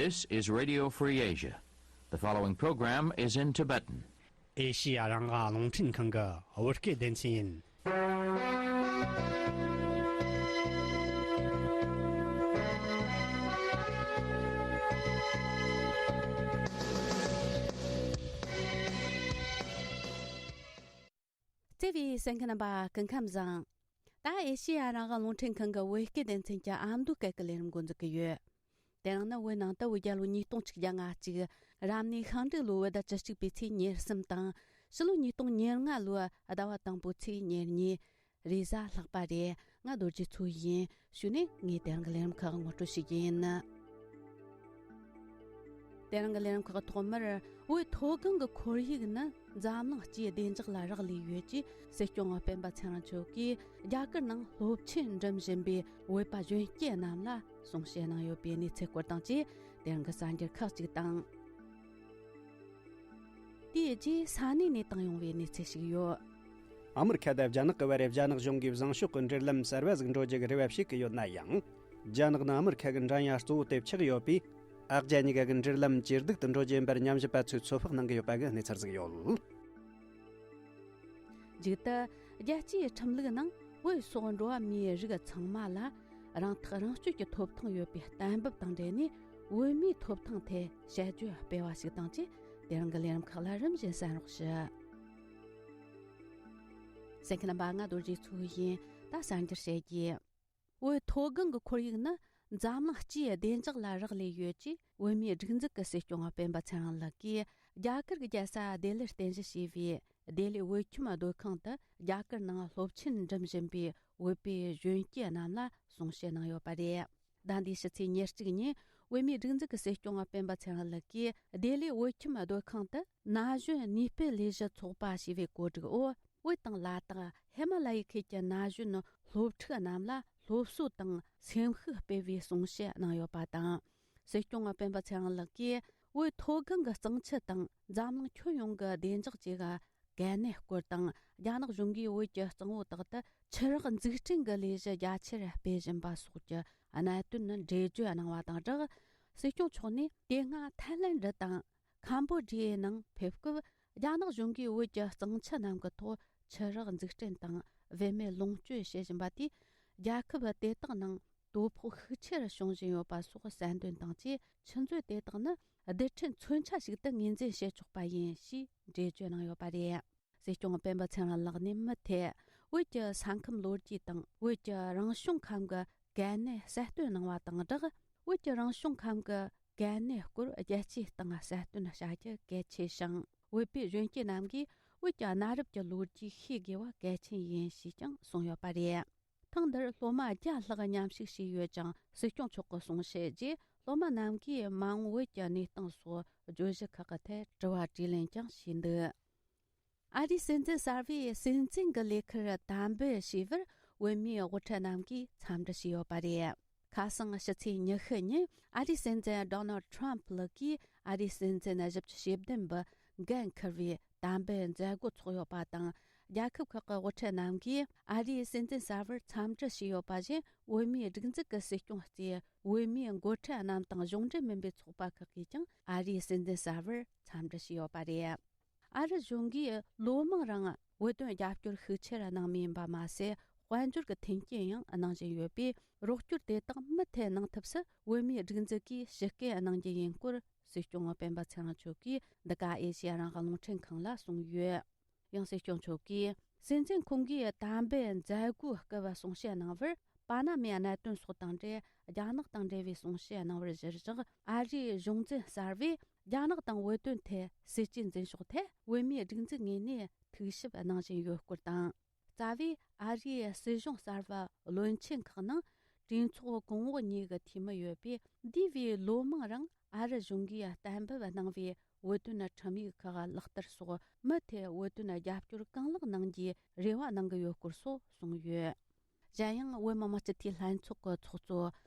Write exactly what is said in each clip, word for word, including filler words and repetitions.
This is Radio Free Asia. The following program is in Tibetan. ཨེ་ཤི་ཡ་རང་དབང་རླུང་འཕྲིན་ཁང་གི་བོད་སྐད་སྡེ་ཚན་ཡིན། བརྩེ་བའི་གསན་མཁན་རྣམ་པ་སྐུ་ཁམས་བཟང་། ད་ཨེ་ཤི་ཡ་རང་དབང་རླུང་འཕྲིན་ཁང་གི་བོད་སྐད་སྡེ་ཚན་གྱི་ཨ་མདོའི་སྐད་ཀྱི་ལས་རིམ་འགོ་འཛུགས་ཀྱི་ཡོད། དེ་རིང་ནི་བོད་ནང་དུ་བོད་རྒྱལ་ལོ་ཉིས་སྟོང་ཆིག་བརྒྱ་ལྔ་བཅུ། རབ་གནས་ཤིང་འབྲུག་ལོའི་བོད་ཟླ་བཅུ་གཅིག་པའི་ཚེས་ཉེར་གསུམ་དང་། ཕྱི་ལོ་ཉིས་སྟོང་ཉེར་ལྔ་ལོའི་ཟླ་བ་དང་པོའི་ཚེས་ཉེར་གཉིས། རེས་གཟའ་ལྷག་པ་རེད། ང་རྡོ་རྗེ་མཚོ་ཡིན། གཞུག་ནས་ངས་དེ་རིང་གི་ལས་རིམ་ཁག་ངོ་སྤྲོད་ཞུ་རྒྱུ་ཡིན། དེ་རིང་གི་ལས་རིམ་ཁག་ཐོག་མར། བོད་མཐོ་སྒང་གི་ཁོར་ཡུག་ནི་འཛམ་གླིང་སྤྱིའི་བདེ་འཇགས་ལ་རག་ལས་ཡོད་ཅེས་སྲིད་སྐྱོང་སྤེན་པ་ཚེ་རིང་མཆོག་གིས་རྒྱ་གར་ནང་སློབ་ཆེན་འགྲིམ་བཞིན་པའི་བོད་པ་གཞོན་སྐྱེས་རྣམས་ལ་གསུང་བཤད་གནང་ཡོད་པའི་གནས་ཚུལ་སྐོར་དང་བཅས། དེ་རིང་གི་གསར་འགྱུར་ཁག་ཅིག་དང་། དེའི་རྗེས་ས་གནས་ནས་བཏང་ཡོང་བའི་གནས་ཚུལ་ཞིག་ཡོད། ཨ་མི་རི་ཁ་དང་རྒྱ་ནག་གི་བར། རྒྱ་ནག་གཞུང་གིས་བཟང་ཕྱོགས་ཀྱི་འབྲེལ་ལམ་གསར་བ་ཟིག་འགྲོ་རྒྱུ་གི་རེ་བ་བྱེད་ཀྱི་ཡོད་ན་ཡང་། རྒྱ་ནག་ནི་ཨ་མི་རི་ཁ་གི་འགྲན་ཡ་གཙོ་བོ་དེ་ཆགས་ཡོད་པས། ཨ་རྒྱ་གཉིས་ཀ་གི་འབྲེལ་ལམ་ཇེ་སྡུག་ཏུ་འགྲོ་རྒྱུ་ཡིན་པར་ཉམས་ཞིབ་པ་ཚོས་ཚོད་དཔག་གནང་གི་ཡོད་པ་གི་གནས་ཚུལ་ཟིག་ཡོད། མཇུག་ཏུ། རྒྱལ་སྤྱིའི་ཁྲིམས་ལུགས་ནང་བོད་སོགས་འགྲོ་བ་མིའི་རིགས་ཚང་མ་ལ་རང་ཐག་རང་གཅོད་ཀྱི་ཐོབ་ཐང་ཡོད་པའི་གཏན་འབེབས་དང་འབྲེལ་ནས། བོད་མིའི་ཐོབ་ཐང་ཐད་དཔྱད་བརྗོད་སྤེལ་བ་ཞིག་དང་བཅས། དེ་རིང་གི་ལས་རིམ་ཁག་ལ་རིམ་བཞིན་གསན་རོགས་ཞུ། གསན་མཁན་རྣམ་པ། ང་རྡོ་རྗེ་མཚོ་ཡིན། ད་གསར་འགྱུར་བཤད་རྒྱུ། བོད་མཐོ་སྒང་གི་ཁོར་ཡུག་ནི་འཛམ་གླིང་སྤྱིའི་བདེ་འཇགས་ལ་རག་ལས་ཡོད་ཅེས་བོད་མིའི་སྒྲིག་འཛུགས་ཀྱི་སྲིད་སྐྱོང་སྤེན་པ་ཚེ་རིང་ལགས་ཀྱིས་རྒྱ་གར་གྱི་རྒྱལ་ས་ལྡི་ལིར་རྟེན་གཞི་བྱས་པའི་ལྡི་ལི་བོད་ཁྱིམ་སྡོད་ཁང་དུ། རྒྱ་གར་ནང་སློབ་ཆེན་འགྲིམ་བཞིན་པའི་བོད་པའི་གཞོན་སྐྱེས་རྣམས་ལ་གསུང་བཤད་གནང་ཡོད་པ་རེད། ཟླ་འདིའི་ཕྱི་ཚེས་ཉེར་གཅིག་ཉིན་བོད་མིའི་སྒྲིག་འཛུགས་ཀྱི་སྲིད་སྐྱོང་སྤེན་པ་ཚེ་རིང་ལགས་ཀྱིས་ལྡི་ལི་བོད་ཁྱིམ་སྡོད་ཁང་དུ་ན་གཞོན་ནུས་སྤེལ་ལས་གཞི་ཚོགས་པ་ཞེས་པའི་གོ་སྒྲིག་འོག་བོད་དང་ལ་དྭགས་ཧི་མ་ལ་ཡའི་ཁུལ་གྱི་ན་གཞོན་སློབ་ཕྲུག་རྣམས་ལ་སློབ་གསོ་དང་སེམས་ཤུགས་སྤེལ་བའི་གསུང་བཤད་གནང་ཡོད་པ་དང་། སྲིད་སྐྱོང་སྤེན་པ་ཚེ་རིང་ལགས་ཀྱིས་བོད་མཐོ་སྒང་གི་གཙང་ཆུ་དང་འཛམ་གླིང་ཁྱོན་ཡོངས་ཀྱི་བདེ་འཇགས་བཅས་ཀྱི་གལ་གནད་སྐོར་དང་། རྒྱ་ནག་གཞུང་གིས་བོད་ཀྱི་གཙང་བོ་དག་ཏུ་ཆུ་རགས་འཛུགས་སྐྲུན་གྱི་ལས་གཞི་རྒྱ་ཆེར་སྤེལ་བཞིན་པ་སོགས་ཀྱི་གནད་དོན་འགྲེལ་བརྗོད་གནང་བ་དང་སྦྲགས། སྲིད་སྐྱོང་མཆོག་ནས་དེ་སྔ་ཐའི་ལེན་ཌི་དང་ཁམ་བོ་ཌི་ཡའི་ནང་ཕེབས་སྐབས། རྒྱ་ནག་གཞུང་གིས་བོད་ཀྱི་གཙང་ཆུ་རྣམས་ཀྱི་ཐོག་ཆུ་རགས་འཛུགས་སྐྲུན་དང་བུད་མེད་ལོངས་སྤྱོད་བྱེད་བཞིན་པ་དེས། རྒྱལ་ཁབ་དེ་དག་ནང་དོ་ཕོག་ཤུགས་ཆེར་བྱུང་བཞིན་ཡོད་པ་སོགས་གསལ་འདོན་དང་བཅས། ཆུ་མཛོད་དེ་དག་ནི་རྡུལ་ཕྲན་མཚོན་ཆ་ཞིག་ཏུ་ངོས་འཛིན་བྱེད་ཆོག་པ་ཡིན་ཞེས་འགྲེལ་བརྗོད་གནང་ཡོད་པ་རེད། སྲིད་སྐྱོང་སྤེན་པ་ཚེ་རིང་ལགས་ནས་མུ་མཐུད་བོད་ཀྱི་ས་ཁམས་ལོ་རྒྱུས་དང་བོད་ཀྱི་རང་བྱུང་ཁམས་ཀྱི་གལ་གནད་གསལ་སྟོན་གནང་བ་དང་སྦྲགས། བོད་ཀྱི་རང་བྱུང་ཁམས་ཀྱི་གལ་གནད་སྐོར་རྒྱལ་སྤྱིའི་སྟེང་གསལ་སྟོན་བྱ་རྒྱུ་གལ་ཆེ་ཞིང་། བོད་པའི་གཞོན་སྐྱེས་རྣམས་ཀྱིས་བོད་ཀྱི་གནའ་རབས་ཀྱི་ལོ་རྒྱུས་ཤེས་དགོས་པ་གལ་ཆེན་ཡིན་ཞེས་ཀྱང་གསུངས་ཡོད་པ་རེད། ཐེངས་འདིར་སློབ་མ་བརྒྱ་ལྷག་མཉམ་ཞུགས་བྱས་ཡོད་ཅིང་། སྲིད་སྐྱོང་མཆོག་གི་གསུང་བཤད་རྗེས། སློབ་མ་རྣམས་ཀྱིས་མ་འོངས་བོད་ཀྱི་གནས་སྟངས་སོགས་བརྗོད་གཞི་ཁག་གི་ཐད་དྲི་བ་དྲིས་ལན་ཀྱང་བྱས་འདུག་ཨ་རིའི་སྲིད་འཛིན་གསར་པའི་སྲིད་འཛིན་གྱི་ལས་ཁུར་དམ་འབུལ་བྱས་པར་བོད་མིའི་དབུ་ཁྲིད་རྣམས་ཀྱིས་འཚམས་འདྲི་བྱས་ཡོད་པ་རེད། ཁ་སང་ཕྱི་ཚེས་ཉི་ཤུ་ཉིན་ཨ་རིའི་སྲིད་འཛིན་ཌོ་ནལ་ཁྲམ་ལགས་ཀྱིས་ཨ་རིའི་སྲིད་འཛིན་བཞི་བཅུ་ཞེ་བདུན་པའི་འགན་འཁུར་བའི་དམ་འབུལ་མཛད་སྒོ་ཚོགས་ཡོད་པ་དང་། རྒྱལ་ཁབ་ཁག་གི་དབུ་ཁྲིད་རྣམས་ཀྱིས་ཨ་རིའི་སྲིད་འཛིན་གསར་པར་འཚམས་འདྲི་བྱས་ཡོད་པ་བཞིན། བོད་མིའི་སྒྲིག་འཛུགས་ཀྱི་སྲིད་སྐྱོང་གཙོས་བོད་མིའི་འགོ་ཁྲིད་རྣམས་དང་གཞུང་འབྲེལ་མིན་པའི་ཚོགས་པ་ཁག་གིས་ཀྱང་ཨ་རིའི་སྲིད་འཛིན་གསར་པར་འཚམས་འདྲི་བྱས་ཡོད་པ་རེད། ཨ་རི་གཞུང་གིས་ལོ་མང་རིང་བོད་དོན་རྒྱབ་སྐྱོར་ཤུགས་ཆེར་གནང་མུས་ཡིན་པ་མ་ཟད། དཔལ་འབྱོར་གྱི་མཐུན་རྐྱེན་ཡང་གནང་བཞིན་ཡོད་པས། རོགས་སྐྱོར་དེ་དག་མུ་མཐུད་གནང་ཐབས་སུ་བོད་མིའི་སྒྲིག་འཛུགས་ཀྱིས་ཞུ་སྐུལ་གནང་རྒྱུ་ཡིན་སྐོར། སྲིད་སྐྱོང་སྤེན་པ་ཚེ་རིང་མཆོག་གིས་འདི་ག་ཨེ་ཤེ་ཡ་རང་དབང་རླུང་འཕྲིན་ཁང་ལ་གསུངས་ཡོད། ཡང་སྲིད་སྐྱོང་མཆོག་གིས་སྲིད་འཛིན་ཁོང་གིས་དམ་འབུལ་མཛད་སྒོའི་སྐབས་གསུང་བཤད་གནང་བར། པ་ན་མའི་གནད་དོན་སོགས་དང་འབྲེལ། རྒྱ་ནག་དང་འབྲེལ་བའི་གསུང་བཤད་གནང་བར་གཞིར་བཞག་ཨ་རིའི་གཞུང་འཛིན་གསར་པས་རྒྱ་ནག་དང་བོད་དོན་ཐད་སྲིད་ཇུས་འཛིན་ཕྱོགས་ཐད། བོད་མིའི་སྒྲིག་འཛུགས་ངོས་ནས་ཐུགས་ཞིབ་གནང་བཞིན་ཡོད་སྐོར་དང་། རྩ་བའི་ཨ་རིའི་སྲིད་གཞུང་གསར་པ་བློན་ཆེན་ཁག་ནང་གྲོས་ཚོགས་གོང་འོག་གཉིས་ཀྱི་འཐུས་མི་ཡོད་པས། འདས་པའི་ལོ་མང་རིང་ཨ་རི་གཞུང་གིས་གཏན་འབེབས་གནང་བའི་བོད་དོན་ཁྲིམས་ཡིག་ཁག་ལག་བསྟར་སོགས་མུ་མཐུད་བོད་དོན་རྒྱབ་སྐྱོར་གང་ལེགས་གནང་རྒྱུའི་རེ་བ་གནང་གི་ཡོད་སྐོར་སོགས་གསུངས་ཡོད། གཞན་ཡང་། བོད་མི་མང་སྤྱི་འཐུས་ལྷན་ཚོགས་ཀྱི་ཚོགས་གཙོ་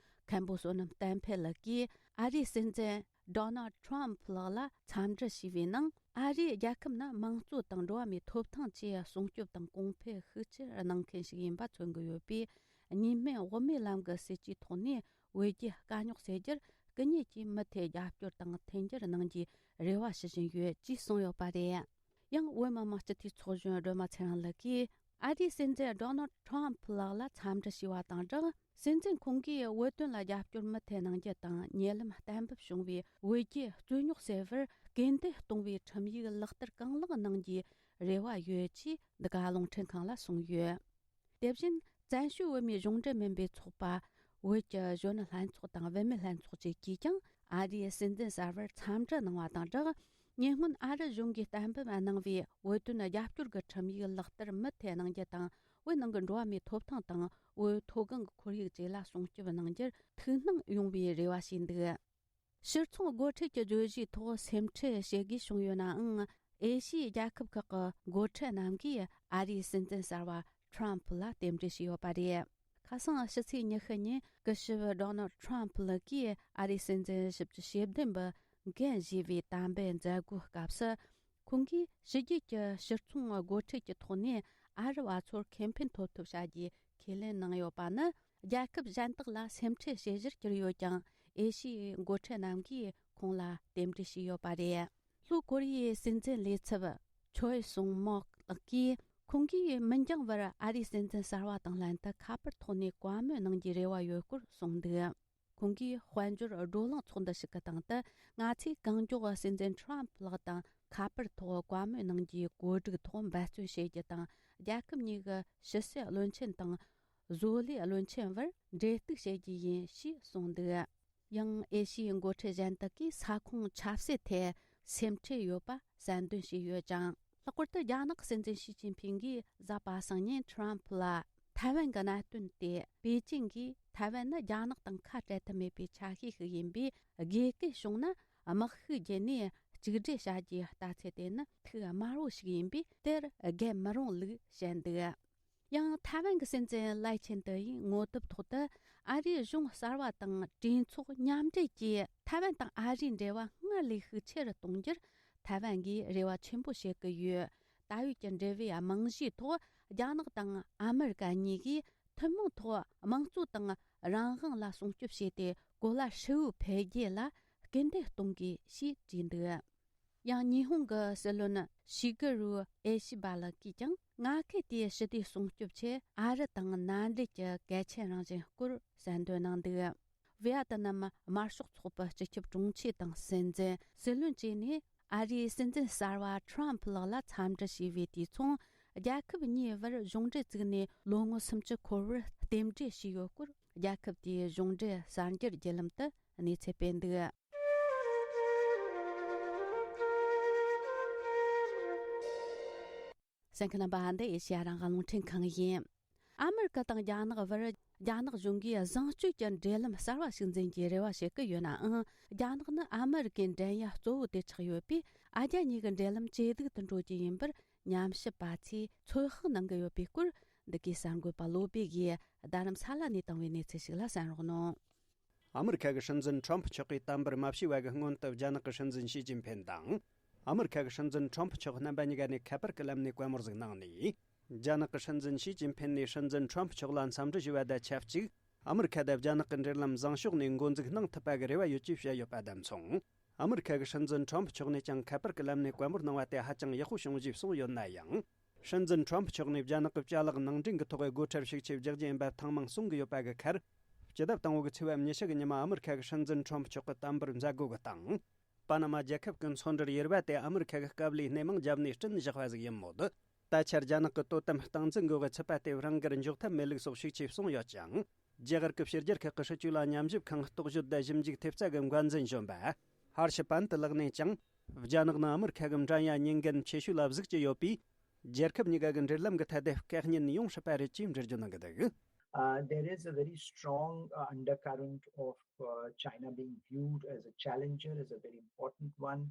མཁན་པོ་བསོད་ནམས་བསྟན་འཕེལ་ལགས་ཀྱིས་ཨ་རིའི་སྲིད་འཛིན་ཌོ་ནལ་ཁྲམ་ལགས་ལ་འཚམས་འདྲི་ཞུས་པའི་ནང་། ཨ་རིའི་རྒྱལ་ཁབ་ནི་དམངས་གཙོ་དང་འགྲོ་བ་མིའི་ཐོབ་ཐང་བཅས་སྲུང་སྐྱོབ་དང་གོང་འཕེལ་ཤུགས་ཆེར་གནང་མཁན་ཞིག་ཡིན་པ་མཚོན་གྱི་ཡོད་པས། གཉིས་སྨན་དབུ་མའི་ལམ་གྱི་སྲིད་ཇུས་ཐོག་ནས་བོད་རྒྱའི་དཀའ་རྙོག་སེལ་རྒྱུར་ སྐུ་ཉིད་ཀྱིས་མུ་མཐུད་རྒྱབ་སྐྱོར་དང་མཐུན་འགྱུར་གནང་རྒྱུའི་རེ་བ་ཞུ་བཞིན་ཡོད་ཅེས་གསུངས་ཡོད་པ་རེད། ཡང་བོད་མི་མང་སྤྱི་འཐུས་ཚོགས་གཞོན་སྒྲོལ་མ་ཚེ་རིང་ལགས་ཀྱིས། ཨ་རིའི་སྲིད་འཛིན་ཌོ་ནལ་ཁྲམ་ཕུ་ལགས་ལ་འཚམས་འདྲི་ཞུས་པ་དང་སྦྲགས། སྲིད་འཛིན་ཁོང་གིས་བོད་དོན་ལ་རྒྱབ་སྐྱོར་མུ་མཐུད་གནང་རྒྱུ་དང་། ཉེ་ལམ་གཏན་འབེབས་བྱུང་བའི་བོད་རྒྱའི་རྩོད་རྙོག་སེལ་བར་སྐུལ་འདེད་གཏོང་བའི་ཁྲིམས་ཡིག་ལག་བསྟར་གང་ལེགས་གནང་རྒྱུའི་རེ་བ་ཡོད་ཅེས་འདི་ག་རླུང་འཕྲིན་ཁང་ལ་གསུངས་ཡོད། དེ་བཞིན་བཙན་བྱོལ་བོད་མིའི་གཞུང་འབྲེལ་མིན་པའི་ཚོགས་པ། བོད་ཀྱི་གཞོན་ནུ་ལྷན་ཚོགས་དང་བུད་མེད་ལྷན་ཚོགས་བཅས་ཀྱིས་ཀྱང་ཨ་རིའི་སྲིད་འཛིན་གསར་པར་འཚམས་འདྲི་གནང་བ་དང་སྦྲགས། ཉེ་སྔོན་ཨ་རི་གཞུང་གིས་གཏན་འབེབས་གནང་བའི་བོད་དོན་རྒྱབ་སྐྱོར་གྱི་ཁྲིམས་ཡིག་ལག་བསྟར་མུ་མཐུད་གནང་རྒྱུ་དང་། བོད་ནང་གི་འགྲོ་བ་མིའི་ཐོབ་ཐང་དང་བོད་མཐོ་སྒང་གི་ཁོར་ཡུག་བཅས་ལ་སྲུང་སྐྱོབ་གནང་རྒྱུར་ཐུགས་སྣང་ཡོང་བའི་རེ་བ་བྱས་འདུག། ཕྱིར་ཚོང་སྒོ་ཁྲལ་གྱི་བརྗོད་གཞིའི་ཐོག་སེམས་ཁྲལ་བྱེད་དགོས་བྱུང་ཡོད་ནའང་། ཨེ་ཤི་ཡའི་རྒྱལ་ཁབ་ཁག་གི་སྒོ་ཁྲལ་རྣམས་ཀྱིས་ཨ་རིའི་སྲིད་འཛིན་གསར་པ་ཁྲམ་ཕུ་ལ་རྟེན་འབྲེལ་བྱས་ཡོད་པ་རེད། ཁ་སང་ཕྱི་ཚེས་ཉི་ཤུ་ཉིན་སྐུ་ཞབས་ཌོ་ནལ་ཁྲམ་ཕུ་ལགས་ཀྱིས་ཨ་རིའི་སྲིད་འཛིན་ཞིབ་དཔྱོད་ཞེ་བདུན་པ་འགན་བཞེས་པའི་དམ་པའི་མཛད་སྒོའི་སྐབས་སུ། ཁོང་གིས་ཕྱི་རྒྱལ་གྱི་ཕྱིར་ཚོང་སྒོ་ཁྲལ་གྱི་ཐོག་ནས་ཨ་རི་བ་ཚོར་ཁེ་ཕན་ཐོབ་ཐབས་བྱ་རྒྱུའི་ཁས་ལེན་གནང་ཡོད་པ་ནི། རྒྱལ་ཁབ་གཞན་དག་ལ་སེམས་ཁྲལ་བྱེད་གཞིར་གྱུར་ཡོད་ཀྱང་། ཨེ་ཤི་ཡའི་སྒོ་ཁྲལ་རྣམས་ཀྱིས་ཁོང་ལ་རྟེན་འབྲེལ་བྱས་ཡོད་པ་རེད། ལྷོ་ཀོ་རི་ཡའི་སྲིད་འཛིན་ལས་ཚབ་ཆོལ་སུང་མོག་ལགས་ཀྱིས། ཁོང་གིས་མི་འགྱངས་བར་ཨ་རིའི་སྲིད་འཛིན་གསར་པ་དང་ལྷན་དུ་ཁ་པར་ཐོག་ནས་བཀའ་མོལ་གནང་རྒྱུའི་རེ་བ་ཡོད་སྐོར་གསུངས་འདུག། ཁོང་གིས་དཔལ་འབྱོར་བགྲོ་གླེང་ཚོགས་འདུ་ཞིག་གི་སྟེང་དུ། ང་ཚོས་གང་མགྱོགས་སྲིད་འཛིན་ཁྲམ་ལགས་དང་ཁ་པར་ཐོག་བཀའ་མོལ་གནང་རྒྱུའི་བཀོད་སྒྲིག་ཐོག་འབད་བརྩོན་བྱེད་རྒྱུ་དང་། རྒྱལ་ཁབ་གཉིས་ཀྱི་ཕྱི་སྲིད་བློན་ཆེན་དང་བཟོ་ལས་བློན་ཆེན་བར་འབྲེལ་གཏུག་བྱེད་རྒྱུ་ཡིན་ཞེས་གསུངས་འདུག། ཡང་ཨེ་ཤི་ཡའི་འགོ་ཁྲིད་གཞན་དག་གིས་ས་ཁོངས་ཆབ་སྲིད་ཐད་སེམས་ཁྲལ་ཡོད་པ་གསལ་འདོན་བྱས་ཡོད་ཅིང་། ལྷག་པར་དུ་རྒྱ་ནག་སྲིད་འཛིན་ཞི་ཅིན་ཕིང་གིས་གཟའ་པ་སངས་ཉིན་ཁྲམ་ལ་ཐའེ་ཝན་གྱི་གནད་དོན་དེ། པེ་ཅིང་གིས་ཐའེ་ཝན་ནི་རྒྱ་ནག་དང་ཁ་བྲལ་ཐབས་མེད་པའི་ཆ་ཤས་ཤིག་ཡིན་པས། དགོས་གལ་བྱུང་ན་དམག་ཤུགས་བརྒྱུད་ནས་གཅིག་སྒྲིལ་བྱ་རྒྱུའི་ལྟ་ཚུལ་དེ་ནི་ཐུགས་དམར་བོ་ཞིག་ཡིན་པས། དེར་བརྒལ་མི་རུང་ལུགས་བཤད་འདུག། ཡང་ཐའེ་ཝན་གྱི་སྲིད་འཛིན་ལའེ་ཆན་ཏེ་ཡིས་ངོ་དེབ་ཐོག་ཏུ། ཨ་རིའི་གཞུང་གསར་པ་དང་གྲོས་ཚོགས་མཉམ་འབྲེལ་གྱིས་ཐའེ་ཝན་དང་ཨ་རིའི་འབྲེལ་བ་སྔར་ལས་ཤུགས་ཆེ་རུ་གཏོང་རྒྱུར་ཐའེ་ཝན་གྱིས་རེ་བ་ཆེན་པོ་བྱེད་ཀྱི་ཡོད། ད་ཡོད་ཀྱི་འབྲེལ་བའི་རྨང་གཞིའི་ཐོག་རྒྱ་ནག་དང་ཨ་མི་རི་ཀ་གཉིས་ཀྱིས་ཐུན་མོང་ཐོག་དམངས་གཙོ་དང་རང་དབང་ལ་སྲུང་སྐྱོབ་བྱས་ཏེ། གོ་ལ་ཧྲིལ་བོའི་འཕེལ་རྒྱས་ལ་སྐུལ་འདེད་གཏོང་དགོས་ཞེས་བྲིས་འདུག། ཡང་ཉི་ཧོང་གི་སྲིད་བློན་ཤི་གེ་རུ་ཨེ་ཤི་བ་ལགས་ཀྱིས་ཀྱང་། མངའ་ཁུལ་དེའི་ཞི་བདེ་སྲུང་སྐྱོབ་ཆེད་ཨ་རི་དང་མནའ་འབྲེལ་གྱི་གལ་ཆེན་རང་བཞིན་སྐོར་གསལ་འདོན་གནང་འདུག། བི་ཡ་ཏི་ནམ་དམར་ཤོག་ཚོགས་པའི་སྤྱི་ཁྱབ་དྲུང་ཆེ་དང་སྲིད་འཛིན། སྲིད་བློན་བཅས་ནས་ཨ་རིའི་སྲིད་འཛིན་གསར་པ་ཁྲམ་ལགས་ལ་འཚམས་འདྲི་བྱས་པའི་དུས་མཚུངས། རྒྱལ་ཁབ་གཉིས་བར་གཞུང་འབྲེལ་བཙུགས་ནས་ལོ་ངོ་སུམ་ཅུ་འཁོར་བར་རྟེན་འབྲེལ་བྱས་ཡོད་སྐོར། རྒྱལ་ཁབ་དེའི་གཞུང་འབྲེལ་གསར་འགྱུར་བརྒྱུད་ལམ་དུ་གནས་ཚུལ་སྤེལ་འདུག། གསན་མཁན་རྣམ་པ། འདི་ཨེ་ཤེ་ཡ་རང་དབང་རླུང་འཕྲིན་ཁང་ཡིན། ཨ་མི་རི་ཀ་དང་རྒྱ་ནག་བར་རྒྱ་ནག་གཞུང་གིས་བཟང་སྤྱོད་ཀྱི་འབྲེལ་ལམ་གསར་བ་ཞིག་འཛིན་རྒྱུའི་རེ་བ་བྱེད་ཀྱི་ཡོད་ནའང་། རྒྱ་ནག་ནི་ཨ་མི་རི་ཀའི་འགྲན་ཡ་གཙོ་བོ་དེ་ཆགས་ཡོད་པས། ཨ་རྒྱ་གཉིས་ཀྱི་འབྲེལ་ལམ་ཇེ་སྡུག་ཏུ་འགྲོ་རྒྱུ་ཡིན་པར་ཉམས་ཞིབ་པ་ཚོས་ཚོད་དཔག་གནང་གི་ཡོད་པའི་སྐོར། འདི་གའི་གསར་འགོད་པ་བློ་བྷེ་ཡིས་རྡ་རམ་ས་ལ་ནས་བཏང་བའི་གནས་ཚུལ་ཞིག་ལ་གསན་རོགས་གནང་། ཨ་མི་རི་ཁ་གི་སྲིད་འཛིན་ཁྲོམ་ཕུ་མཆོག་གིས་དམ་པར་མ་བྱས་པ་གི་སྔོན་དུ། རྒྱ་ནག་གི་སྲིད་འཛིན་ཞི་ཅིན་ཕིན་དང་ཨ་མི་རི་ཁ་གི་སྲིད་འཛིན་ཁྲོམ་ཕུ་མཆོག་རྣམ་པ་གཉིས་ཀ་ནས་ཁ་པར་གྱི་ལམ་ནས་བཀའ་མོལ་ཟིག་གནང་ནས། རྒྱ་ནག་གི་སྲིད་འཛིན་ཞི་ཅིན་ཕིན་ནས་སྲིད་འཛིན་ཁྲོམ་ཕུ་མཆོག་ལ་འཚམས་འདྲི་ཞུས་པ་དང་ཆབས་ཅིག། ཨ་མི་རི་ཁ་དང་རྒྱ་ནག་གི་འབྲེལ་ལམ་བཟང་ཕྱོགས་ནས་འགོ་འཛུགས་གནང་ཐུབ་པ་གི་རེ་བ་ཡོད་ཅེས་བཤད་ཡོད་པ་དང་མཚུངས། ཨ་མི་རི་ཁ་གི་སྲིད་འཛིན་ཁྲོམ་ཕུ་མཆོག་ནས་ཀྱང་ཁ་པར་གྱི་ལམ་ནས་བཀའ་མོལ་གནང་བ་དེ་ཧ་ཅང་ཡག་པོ་བྱུང་ཞེས་གསུངས་ཡོད་ན་ཡང་། སྲིད་འཛིན་ཁྲོམ་ཕུ་མཆོག་ནས་རྒྱ་ནག་གི་ཅ་ལག་ནང་འདྲེན་གྱི་ཐོག་གི་སྒོ་ཁྲལ་ཤུགས་ཆེ་རྒྱག་རྒྱུ་ཡིན་པ་ཐེངས་མང་གསུང་གི་ཡོད་པ་གི་ཁར། སྤྱི་ཟླ་དང་པོ་གི་ཚེས་པ་ཉི་ཤུ་གི་ཉིན་མ་ཨ་མི་རི་ཁ་གི་སྲིད་འཛིན་ཁྲོམ་ཕུ་མཆོག་གི་དམ་པར་མཛད་སྒོ་གི་སྟེང་། པ་ན་མ་རྒྱལ་ཁབ་ཀྱི་མཚོ་འབྲེལ་གཡུར་བ་དེ་ཨ་མི་རི་ཁ་གི་སྐབས་ལས་སྣེ་མང་བརྒྱབ་ནས་བསྐྲུན་བཞག་པ་ཟིག་ཡིན་མོད། ད་ཆར་རྒྱ་ནག་གི་དོ་དམ་སྟངས་འཛིན་དགོས་གི་ཚུད་པ་དེ་རང་དགར་འཇོག་ཐབས་མེད་ལུགས་སོགས་ཤུགས་ཆེ་གསུངས་ཡོད་ཅིང་། རྒྱ་གར་གྱི་ཕྱི་རྒྱལ་ཁག་གི་སྲིད་བྱུས་ལ་ཉམས་ཞིབ་ཁང་རྟོག་ཞིབ་དང་ཞིབ་འཇུག་ཐེབས་རྩ་གི་འགན་འཛིན་གཞོན་པ་ཧར་ཤི་པན་ཏི་ལགས་ནས་ཀྱང་། རྒྱ་ནག་ནི་ཨ་མི་རི་ཁ་གི་འགྲན་ཡ་ཉེན་འགན་ཆེ་ཤོས་ལ་གཟིགས་ཀྱི་ཡོད་པས། རྒྱལ་ཁབ་གཉིས་ཀ་གི་འབྲེལ་ལམ་གྱི་ཐད་དེ་བཀག་ཉར་ཡོང་སྲིད་པ་རེད་ཅེས་འགྲེལ་བརྗོད་གནང་གི་འདུག། Uh, there is a very strong uh, undercurrent of uh, China being viewed as a challenger, as a very important one.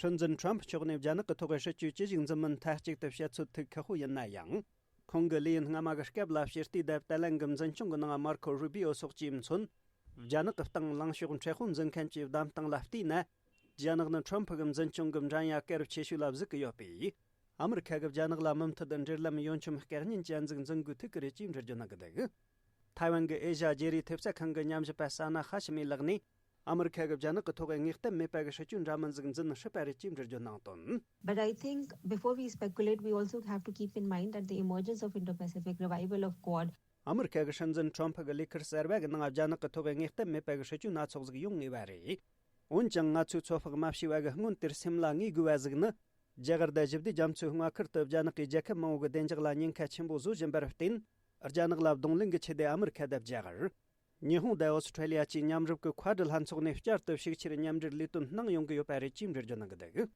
སྲིད་འཛིན་ཁྲོམ་ཕུ་མཆོག་ནས་རྒྱ་ནག་གི་ཐོག་གི་སྲིད་བྱུས་ཅི་ཞིག་འཛིན་མིན་མཐའ་གཅིག་ཏུ་བཤད་ཚོད་ཐིག་ཁག་པོ་ཡིན་ན་ཡང་། ཁོང་གི་ལས་ཡུན་སྔ་མ་གི་སྐབས་ལ་ཕྱི་བལྟས་དང་བརྟན་ལྷིང་གི་འཛིན་སྐྱོང་གི་ནང་མར་ཁོ་རུ་བྷི་ཨོ་སོགས་ཀྱིས་མཚོན། རྒྱ་ནག་གི་སྟེང་ལངས་ཕྱོགས་མཁྲེགས་པོ་འཛིན་མཁན་གྱི་བདམས་སྟངས་ལ་བལྟས་ན། རྒྱ་ནག་ནི་ཁྲོམ་ཕུ་གི་འཛིན་སྐྱོང་གི་འགྲན་ཡ་གལ་ཆེ་ཤོས་ལ་གཟིགས་ཀྱི་ཡོད་པས། ཨ་མི་རི་ཁ་གིས་རྒྱ་ནག་ལ་མུ་མཐུད་འབྲེལ་ལམ་གཡོ་འཆམ་བཀག་ཉར་ཅན་ཟིག་འཛིན་དགོས་ཐུག་གི་རེད་ཅེས་འགྲེལ་བརྗོད་གནང་གི་འདུག། ཐའེ་ཝན་གྱི་ཨེ་ཤ་ཡ་བརྗེ་རེས་ཐེབས་རྩ་ཁང་གི་ཉམས་ཞིབ་པ་ས་ན་ཧ་ཤི་མི་ལགས་ནས། ཨ་མི་རི་ཁ་གིས་རྒྱ་ནག་གི་ཐོག་ངེས་གཏན་མེད་པ་གི་སྲིད་ཇུས་འདྲ་མིན་ཟིག་འཛིན་སྲིད་པ་རེད་ཅེས་འགྲེལ་བརྗོད་གནང་དོན། But I think before we speculate, we also have to keep in mind that the emergence of Indo-Pacific revival of Quad ཨ་མི་རི་ཁ་གི་སྲིད་འཛིན་ཁྲོམ་ཕུ་གི་ལས་ཁུར་གསར་བ་གི་ནང་རྒྱ་ནག་གི་ཐོག་ངེས་གཏན་མེད་པ་གི་སྲིད་ཇུས་སྣ་ཚོགས་ཟིག་ཡོང་ངེས་པ་རེད། འོན་ཀྱང་ང་ཚོས་ཚོད་དཔག་མ་བྱས་པ་གི་སྔོན་དེར་སེམས་ལ་ངེས་དགོས་པ་ཟིག་ནི། རྒྱ་གར་དང་ཞི་བདེ་རྒྱ་མཚོའི་མངའ་ཁུལ་དུ་རྒྱ་ནག་གིས་རྒྱལ་ཁབ་མང་བོ་གི་བདེ་འཇགས་ལ་ཉེན་ཁ་ཆེན་པོ་བཟོ་བཞིན་པར་བརྟེན། རྒྱ་ནག་ལ་གདོང་ལེན་གྱི་ཆེད་དུ་ཨ་མི་རི་ཁ་དང་རྒྱ་གར། ཉི་ཧོང་དང་ཨོ་སི་ཁྲེ་ལི་ཡ་བཅས་མཉམ་རུབ་ཀྱི་ཁུ་ཌི་ལྷན་ཚོགས་ནས་བསྐྱར་དུ་ཤུགས་ཆེར་མཉམ་འབྲེལ་ལས་དོན་གནང་ཡོང་གི་ཡོད་པ་རེད་ཅེས་འགྲེལ་བརྗོད་གནང་གི་འདུག་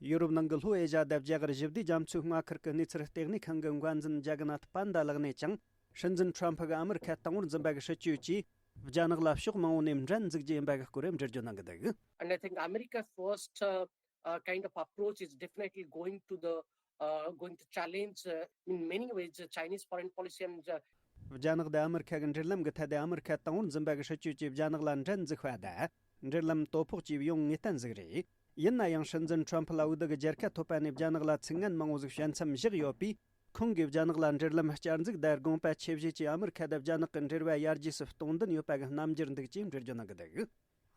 ཡུ་རོབ་ནང་གི་ལྷོ་ཨེ་ཤ་ཡ་དང་རྒྱ་གར་ཞི་བདེ་རྒྱ་མཚོའི་མངའ་ཁུལ་གྱི་གནས་ཚུལ་ལྟེ་གནས་ཁང་གི་འགོ་འཛིན་ཇག་ནཱཐ་པཱན་ཌ་ལགས་ནས་ཀྱང་། སྲིད་འཛིན་ཁྲོམ་ཕུ་གིས་ཨ་མི་རི་ཁ་དང་པོར་འཛིན་པ་གི་སྲིད་ཇུས་ཀྱིས། རྒྱ་ནག་ལ་ཕྱོགས་མང་བོ་ནས་འགྲན་འཛུགས་རྒྱུ་ཡིན་པ་གི་སྐོར་འགྲེལ་བརྗོད་གནང་གི་འདུག And I think America first, uh, uh, kind of approach is definitely going to the, uh, going to challenge, uh, in many ways, uh, Chinese foreign policy and, uh, རྒྱ་ནག་དང་ཨ་མི་རི་ཁ་གི་འབྲེལ་ལམ་གི་ཐད་དུ་ཨ་མི་རི་ཁ་དང་པོར་འཛིན་པ་གི་སྲིད་ཇུས་ཀྱིས་རྒྱ་ནག་ལ་འགྲན་འཛུགས་པ་དང་། འབྲེལ་ལམ་དོ་ཕོག་བཅས་ཡོང་ངེས་གཏན་ཟིག་རེད། ཡིན་ན་ཡང་སྲིད་འཛིན་ཁྲོམ་ཕུ་ལ་འོས་བསྡུ་གི་རྒྱལ་ཁ་ཐོབ་པ་ནས་རྒྱ་ནག་ལ་ཚིག་ངན་མང་བོ་ཟིག་བཤད་མཚམས་བཞག་ཡོད་པས། ཁོང་གིས་རྒྱ་ནག་ལ་འབྲེལ་ལམ་བསྐྱར་འཛུགས་དང་དགོངས་པ་ཆེ་བཞེས་ཀྱིས་ཨ་མི་རི་ཁ་དང་རྒྱ་ནག་གི་འབྲེལ་བ་ཡར་རྒྱས་སུ་གཏོང་འདུན་ཡོད་པ་གི་རྣམ་འགྱུར་འདུག་ཅེས་འགྲེལ་བརྗོད་གནང་གི་འདུག་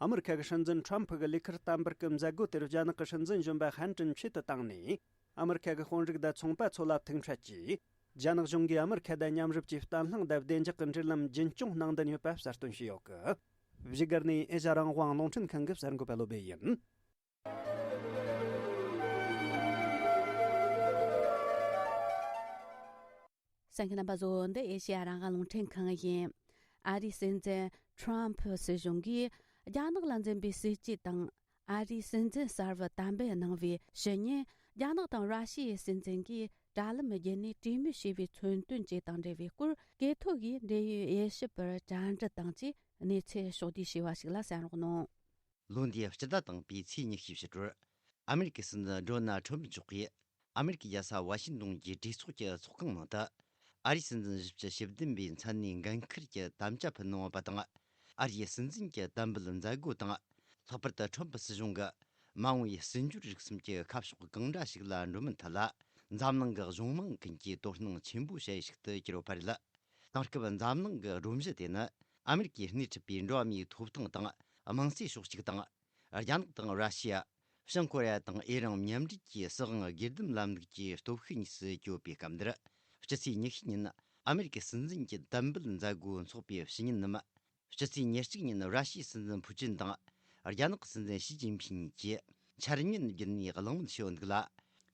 ཨ་མི་རི་ཁ་གི་སྲིད་འཛིན་ཁྲོམ་ཕུ་གི་ལས་ཁུར་བསྟན་པར་གྱི་མཛད་སྒོ་དེར་རྒྱ་ནག་གི་སྲིད་འཛིན་གཞོན་པ་ཧན་ཀྲིན་ཆོས་དུ་བཏང་ནས། ཨ་མི་རི་ཁ་གི་དཔོན་རིགས་དང་ཚོང་པ་ཚོ་ལ་ཐུག་འཕྲད་ཀྱིས། རྒྱ་ནག་གཞུང་གིས་ཨ་མི་རི་ཁ་དང་མཉམ་རུབ་ཀྱིས་བརྟན་ལྷིང་དང་བདེ་འཇགས་ཀྱི་འབྲེལ་ལམ་རྒྱུན་སྐྱོང་གནང་འདུན་ཡོད་པ་གསལ་སྟོན་བྱས་ཡོད་གི། བཞུགས་སྒར་ནས་ཨེ་ཤ་ཡ་རང་དབང་རླུང་འཕྲིན་ཁང་གི་གསར་འགོད་པ་བློ་བྷེ་ཡིན། གསན་མཁན་རྣམ་པ་ཚོ། འདི་ཨེ་ཤེ་ཡ་རང་དབང་རླུང་འཕྲིན་ཁང་ཡིན། ཨ་རིའི་སྲིད་འཛིན་ཁྲོམ་ཕུ་སྲིད་གཞུང་གིས་རྒྱ་ནག་ལ་འཛིན་པའི་སྲིད་ཇུས་དང་། ཨ་རིའི་སྲིད་འཛིན་གསར་བ་གཏན་འབེབས་གནང་བའི་ཕྱི་ཉིན། རྒྱ་ནག་དང་ར་ཤི་ཡའི་སྲིད་འཛིན་གྱིས་དྲ་ལམ་བརྒྱུད་ནས་གྲོས་མོལ་བྱས་པའི་མཚོན་དོན་བཅས་དང་འབྲེལ་བའི་སྐོར། གྲོས་ཐོག་གིས་འབྲེལ་ཡོད་དབྱེ་ཞིབ་པར་བཅར་འདྲི་དང་བཅས་གནས་ཚུལ་ཕྱོགས་བསྡུས་བྱས་པ་ཞིག་ལ་གསན་རོགས་གནང་། ལོ་འདིའི་སྤྱི་ཟླ་དང་པོའི་ཚེས་ཉི་ཤུའི་ཕྱི་དྲོར། ཨ་མེ་རི་ཀའི་སྲིད་འཛིན་ཌོ་ནལ་ཁྲོམ་མཆོག་གིས། ཨ་མེ་རི་ཀའི་རྒྱལ་ས་ཝ་ཤིང་ཏོན་གྱི་གྲོས་ཚོགས་ཀྱི་ཚོགས་ཁང་ནང་དུ། ཨ་རིའི་སྲིད་འཛིན་བཞི་བཅུ་ཞེ་བདུན་པའི་མཚན་གནས་འགན་འཁུར་གྱི་དམ་བཅའ་ཕུལ་གནང་བ་དང་། ཨ་རིའི་སྲིད་འཛིན་གྱི་དམ་འབུལ་མཛད་སྒོ་དང་། ལྷག་པར་དུ་ཁྲོམ་ཕུ་སྲིད་གཞུང་གི་མ་འོངས་པའི་སྲིད་འབྱོར་རིག་གསུམ་གྱི་ཁ་ཕྱོགས་གང་འདྲ་ཞིག་ལ་འགྲོ་མིན་ཐད་ལ། འཛམ་གླིང་གི་གཞུང་མང་ཀུན་གྱིས་དོ་སྣང་ཆེན་པོ་བྱ་ཡུལ་ཞིག་ཏུ་གྱུར་ཡོད་པ་རེད། དེང་སྐབས་འཛམ་གླིང་གི་སྒྲོམ་གཞི་དེ་ནི། ཨ་མེ་རི་ཀས་སྣེ་ཁྲིད་པའི་འགྲོ་བ་མིའི་ཐོབ་ཐང་དང་། དམངས་གཙོའི་ཕྱོགས་གཅིག་དང་། རྒྱ་ནག་དང་ར་ཤི་ཡ། བྱང་ཀོ་རི་ཡ་དང་ཨི་རན་མཉམ་འབྲེལ་གྱི་སྲིད་དབང་སྒེར་སྡེམ་ལམ་ལུགས་ཀྱི་སྟོབས་ཤུགས་གཉིས་སུ་གྱུར་པའི་སྐབས་འདིར། སྤྱི་ཚེས་ཉི་ཤུ་ཉིན་ཨ་མེ་རི་ཀའི་སྲིད་འཛིན་གྱི་དམ་འབུལ་མཛད་སྒོ་འཚོགས་པའི་ཕྱི་ཉིན་ནམ། སྤྱི་ཚེས་ཉེར་གཅིག་ཉིན་ར་ཤི་ཡའི་སྲིད་འཛིན་ཕུའུ་ཅིན་དང་། རྒྱ་ནག་གི་སྲིད་འཛིན་ཞི་ཅིན་ཕིན་གཉིས་ཀྱིས་འཆར་ཉན་བརྒྱུད་ནས་གླེང་མོལ་བྱས་ཡོད་འདུག་ལ།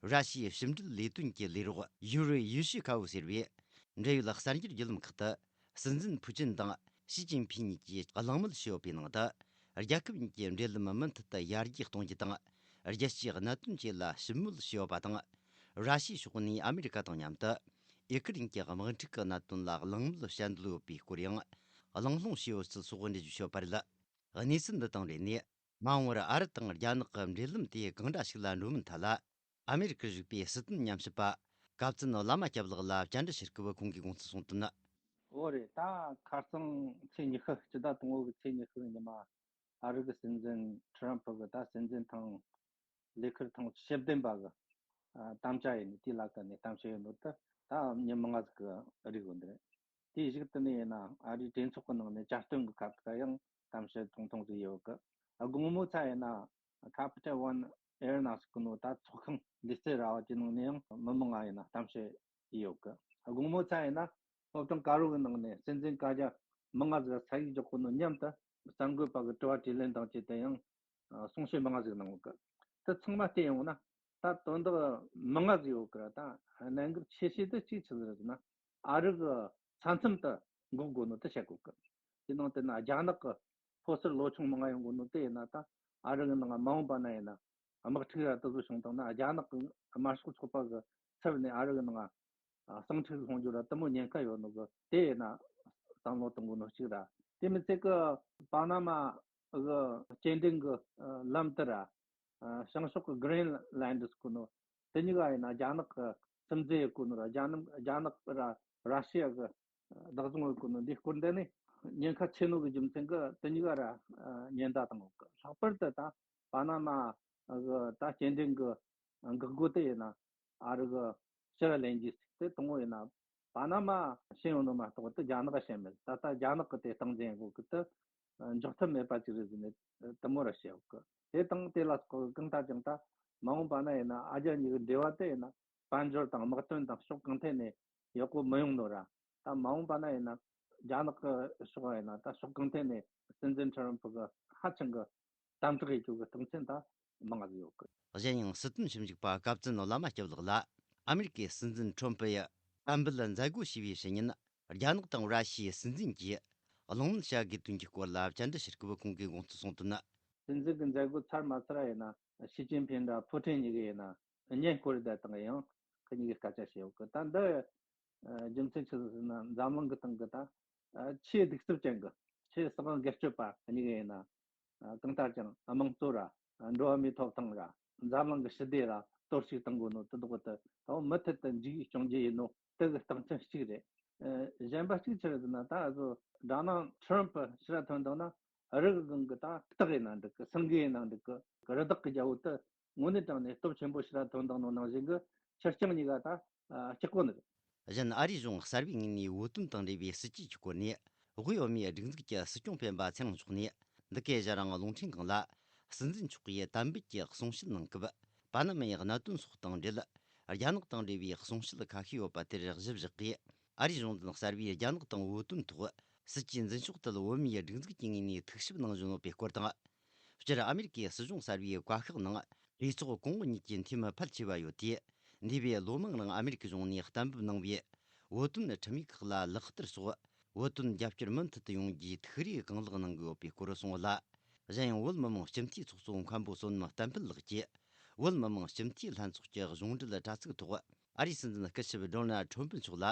ར་ཤི་ཡའི་ཕྱི་འབྲེལ་ལས་དོན་གྱི་ལས་རོགས་ཡུ་རི་ཡུ་ཤི་ཁ་བོ་ཟེར་བས། འབྲེལ་ཡོད་གསར་འགྱུར་བརྒྱུད་ལམ་ཁག་ཏུ། སྲིད་འཛིན་ཕུའུ་ཅིན་དང་ཞི་ཅིན་ཕིན་གཉིས་ཀྱིས་གླེང་མོལ་བྱས་ཡོད་པའི་ནང་དུ། རྒྱལ་ཁབ་གཉིས་ཀྱི་འབྲེལ་ལམ་མུ་མཐུད་དུ་ཡར་རྒྱས་གཏོང་རྒྱུ་དང་། རྒྱལ་སྤྱིའི་གནད་དོན་བཅས་ལ་ཞིབ་མོལ་བྱས་ཡོད་པ་དང་། ར་ཤི་ཡའི་ཕྱོགས་ནས་ཨ་མེ་རི་ཀ་དང་མཉམ་དུ། ཨི་ཁུ་རན་གྱི་དམག་འཁྲུག་གི་གནད་དོན་ལ་གླེང་མོལ་བྱ་འདོད་ཡོད་པའི་སྐོར་ཡང་། གླེང་སློང་བྱས་ཡོད་ཚུལ་སོགས་འགྲེལ་བརྗོད་བྱས་ཡོད་པ་རེད། གནས་ཚུལ་འདི་དང་འབྲེལ་ནས། མ་འོངས་པར་ཨ་རི་དང་རྒྱ་ནག་གི་འབྲེལ་ལམ་དེ་གང་འདྲ་ཞིག་ལ་འགྲོ་མིན་ཐད་ལ། ཨ་མེ་རི་ཀར་བཞུགས་པའི་སྲིད་དོན་ཉམས་ཞིབ་པ། ཀབ་ཙུན་བླ་མ་སྐྱབས་ལགས་ལ་བཅར་འདྲི་ཞུ་སྐབས་ཁོང་གིས་དགོངས་ཚུལ་གསུངས་དོན། འོ་རེད། ད་ཁ་སང་ཚེས་ཉི་ཤུ། སྤྱི་ཟླ་དང་པོ་གི་ཚེས་ཉི་ཤུ་ཉི་མ། ཨ་རི་གི་སྲིད་འཛིན་ཁྲི་རམ་ཕུ་གི་ད་སྲིད་འཛིན་ཐེངས་ལས་ཁུར་ཐེངས་བཅུ་བདུན་པ་གི་ཨ་དམ་བཅའ་ཡིན་ནི་དེའི་ལ་ཀ་ནས་གཏམ་བཤད་ཡོད་ནོ་ད་ད་ཉིན་མང་ང་ཟིག་གི་རིག་ཡོད་འདི་རེད། དེའི་གཞུག་ཏུ་ནས་ཡིན་ན་ཨ་རིའི་གྲོས་ཚོགས་ཀྱི་ནང་ནས་བཅའ་སྟོན་གྱི་སྐབས་ཀྱི་ཡང་གཏམ་བཤད་ཐུང་ཐུང་ཟིག་ཡོད་གི། དགོང་མོ་ཚ་ཡིན་ན་Capital One Airlines གི་ནོ་ད་ཚོགས་ཁང་ལུས་རྩལ་ར་བ་དེ་ནང་ནས་ཡང་མི་མང་ང་ཡིན་ན་གཏམ་བཤད་ཡོད་གི། དགོང་མོ་ཚ་ཡིན་ན་སློབ་སྟོན་ཀ་རོ་གི་ནང་ནས་སྲིད་འཛིན་བཀའ་རྒྱ་མི་ང་ཟིག་ས་ཡིག་འཇོག་གི་ནོ་མཉམ་དུ་གསར་འགོད་པ་གི་དྲི་བ་དྲིས་ལན་དང་བཅས་ཏེ་ཡང་གསུང་བཤད་མང་ང་ཟིག་གནང་གི། དེ་ཚང་མ་བལྟས་ཡོང་ན་ད་དོན་དག་མང་ང་ཟིག་ཡོད་གི་ར། ད་གནད་འགག་ཆེ་ཤོས་དེ་གཅིག་ཆི་ཟིག་རེད་ཟེར་ན། ཨ་རི་གི་ས་མཚམས་དེ་འགོག་དགོས་ནོ་དེ་བཤད་གོ་གི། དེ་ནང་དེ་ན་རྒྱ་ནག་གི་ཕོ་གསར་ལོ་ཆུང་མང་ང་ཡོང་གོ་ནོ་དེ་ཡིན་ན། ད་ཨ་རི་གི་ནང་མ་འོངས་པ་ན་ཡིན་ན་དམག་འཁྲུག་ར་དེ་ཚོ་བྱུང་བཏང་ན་རྒྱ་ནག་གི་དམར་ཤོག་ཚོགས་པ་གི་ཚབ་ནས་ཨ་རི་གི་ནང་ཟིང་འཁྲུག་སློང་རྒྱུ་ར་དེ་མོ་ཉེན་ཁ་ཡོད་ནོ་གི། དེ་ཡིན་ན་བསམ་བློ་གཏོང་དགོས་ནོ་གཅིག་ར། དེ་མི་ཚད་གི་པ་ན་མ་གི་སྐྱེལ་འདྲེན་གི་ལམ་དེ་ར། ཨ་བྱང་ཕྱོགས་ཀྱི་Greenland ཟེར་གོ་ནོ་དེ་གཉིས་ཀ་ཡིན་ན་རྒྱ་ནག་གི་སིམ་འཛུལ་ཡེད་གོ་ནོ་ར། རྒྱ་ནག་རྒྱ་ནག་ར་ར་ཤི་ཡ་གི་བདག་བཟུང་ཡེད་གོ་ནོ་འདི་སྐོར་འདི་ནི་ཉེན་ཁ་ཆེ་ནོ་གི་རྒྱུ་མཚན་གི་དེ་གཉིས་ཀ་ར་ཨ་ཉེན་བརྡ་བཏང་ཡོད་གི། ལྷག་པར་དུ་ད་པ་ན་མ་གི་ད་སྐྱེལ་འདྲེན་གི་འགག་སྒོ་དེ་ཡིན་ན་ཨ་རི་གི་ཕྱིར་ལེན་རྒྱུ་དེ་དང་པོ་ཡིན་ན། པ་ན་མ་ཕྱིན་ཡོང་ནོ་མ་གཏོགས་དེ་རྒྱ་ནག་ག་ཕྱིན་མེད། ད་ལྟ་རྒྱ་ནག་གི་དེ་སྟངས་འཛིན་གོ་གི། དེ་ འཇོག་ཐབས་མེད་པ་ཅིག་རེད་ཟེར་ནས་དེ་མོ་ར་བཤད་ཡོད་གི། དེ་དང་དེ་ལ་གང་ལྟར་ཀྱང་ད་མ་འོངས་པ་ན་ཡིན་ན་ཨ་རྒྱ་གཉིས་ཀྱི་འབྲེལ་བ་དེ་ཡིན་ན་དཔལ་འབྱོར་དང་དམག་དོན་དང་ཕྱོགས་གང་ཐད་ནས་ཡག་པོ་མི་ཡོང་ནོ་ར། ད་མ་འོངས་པ་ན་ཡིན་ན་རྒྱ་ནག་གི་ཕྱོགས་ཡིན་ན་ད་ཕྱོགས་གང་ཐད་ནས་སྲིད་འཛིན་ཁྲི་རམ་ཕུ་གི་ཧ་ཅང་གི་དམ་དྲག་ཡེད་རྒྱུ་གི་རྟགས་མཚན་ད་མང་ང་ཟིག་ཡོད་གི། གཞན་ཡང་སྲིད་དོན་ཞིབ་འཇུག་པ་སྐལ་བཙན་བླ་མ་སྐྱབས་ལགས་ལ་ཨ་མེ་རི་ཀའི་སྲིད་འཛིན་ཁྲོམ་ཕུ་ཡི་དམ་འབུལ་མཛད་སྒོ་ཞེས་པའི་ཕྱི་ཉིན་རྒྱ་ནག་དང་ར་ཤི་ཡའི་སྲིད་འཛིན་གྱིས་གླེང་མོལ་བྱ་དགོས་དོན་གྱི་སྐོར་ལ་བཅར་འདྲི་ཞུ་སྐབས་ཁོང་གིས་དགོངས་ཚུལ་གསུངས་དོན་ནི། སྲིད་འཛིན་གྱི་མཛད་སྒོ་ཚར་མ་ཚར་ཡིན་ན་ཞི་ཅིན་ཕིན་དང་ཕུ་ཀྲིན་གཉིས་ཀྱིས་ཡིན་ན་བརྙན་བསྐོར་བསྡད་དང་ཡང་ཁོ་གཉིས་ཀྱིས་སྐད་ཆ་བཤད་ཡོད་གི། ད་འདི་རྒྱུ་མཚན་ཆི་ཟིག་ཟེར་ན་འཛམ་གླིང་གི་སྟེང་གི་ད་ཆེས་གདུག་རྩུབ་ཅན་གྱི་ཆེས་སྲིད་དབང་སྒེར་གཅོད་པ་གཉིས་ཀྱིས་ཡིན་ན། ཨ། གང་ལྟར་ཀྱང་དམངས་གཙོ་ར། འགྲོ་བ་མིའི་ཐོབ་ཐང་ར། འཛམ་གླིང་གི་ཞི་བདེ་ར་གཏོར་བཤིག་གཏོང་དགོས་ནོ་དེ་དག་དེ་ད་མུ་མཐུད་དུ་འཇིགས་སྐྱོང་རྒྱུ་ཡིན་ནོ་དེ་གི་རྟགས་མཚན་གཅིག་རེད། ཨ། གཞན་པ་གཅིག་ཆི་རེད་ཟེར་ན་ད་ཨ་ཟོ་དྲ་ནང་ཁྲི་རམ་ཕུ་ཕྱིར་ར་ཐོན་བཏང་ན་རི་གི་སྒང་གི་ད་སྟག་ཡིན་ན་འགྲིག་གི། སེང་གེ་ཡིན་ན་འགྲིག་གི། རི་དྭགས་ཀྱི་རྒྱལ་པོ་དེ་དངོས་གནས་དྲང་ནས་སྟོབས་ཆེན་པོ་ཕྱིར་ར་ཐོན་བཏང་ནོ་ནང་བཞིན་གི་ཁྱི་སྤྱང་གཉིས་ཀ་ད་ཨ། སྐྲག་གོ་ནི་རེད། གཞན་ཨ་རིའི་གཞུང་གསར་པའི་ངོས་ནས་བོད་དོན་དང་འབྲེལ་བའི་སྲིད་ཇུས་ཀྱི་སྐོར་ནས། དབུས་བོད་མིའི་སྒྲིག་འཛུགས་ཀྱི་སྲིད་སྐྱོང་སྤེན་པ་ཚེ་རིང་མཆོག་ནས་འདི་གའི་ཞྭ་རིང་རླུང་འཕྲིན་ཁང་ལ་སྲིད་འཛིན་མཆོག་གིས་དམ་འབུལ་གྱི་གསུང་བཤད་གནང་སྐབས། པ་ན་མའི་གནད་དོན་སོགས་དང་འབྲེལ། རྒྱ་ནག་དང་འབྲེལ་བའི་གསུང་བཤད་ཁ་ཤས་ཡོད་པ་དེར་གཞི་བཞག་གིས། ཨ་རིའི་གཞུང་འཛིན་གསར་པས་རྒྱ་ནག་དང་བོད་དོན་ཐོག་སྲིད་ཇུས་འཛིན་ཕྱོགས་དེ་ལ་བོད་མིའི་སྒྲིག་འཛུགས་ཀྱི་ངོས་ནས་ཐུགས་ཞིབ་གནང་བཞིན་ཡོད་པའི་སྐོར་དང་། སྤྱིར་ཨ་མེ་རི་ཀའི་སྲིད་གཞུང་གསར་པའི་བཀའ་ཤག་ནང་གྲོས་ཚོགས་གོང་འོག་གཉིས་ཀྱི་འཐུས་མི་ཕལ་ཆེ་བ་ཡོད་དེ། འདས་པའི་ལོ་མང་རིང་ཨ་མེ་རི་ཀའི་གཞུང་ནས་གཏན་འབེབས་གནང་བའི་བོད་དོན་ཁྲིམས་ཡིག་ཁག་ལ་ལག་བསྟར་སོགས། བོད་དོན་རྒྱབ་སྐྱོར་མུ་མཐུད་དུ་ཡོང་རྒྱུའི་ཐུགས་རེ་གང་ལེགས་གནང་གི་ཡོད་པའི་སྐོར་གསུངས་ཡོད་ལ། གཞན་ཡང་བོད་མི་མང་སྤྱི་འཐུས་ཚོགས་གཙོ་མཁན་པོ་བསོད་ནམས་བསྟན་འཕེལ་ལགས་ཀྱིས། བོད་མི་མང་སྤྱི་འཐུས་ལྷན་ཚོགས་ཀྱི་གཞུང་འབྲེལ་དྲ་ཚིགས་ཐོག་ཨ་རིའི་སྲིད་འཛིན་སྐུ་ཞབས་ཌོ་ནལ་ཁྲོམ་ཕུ་མཆོག་ལ་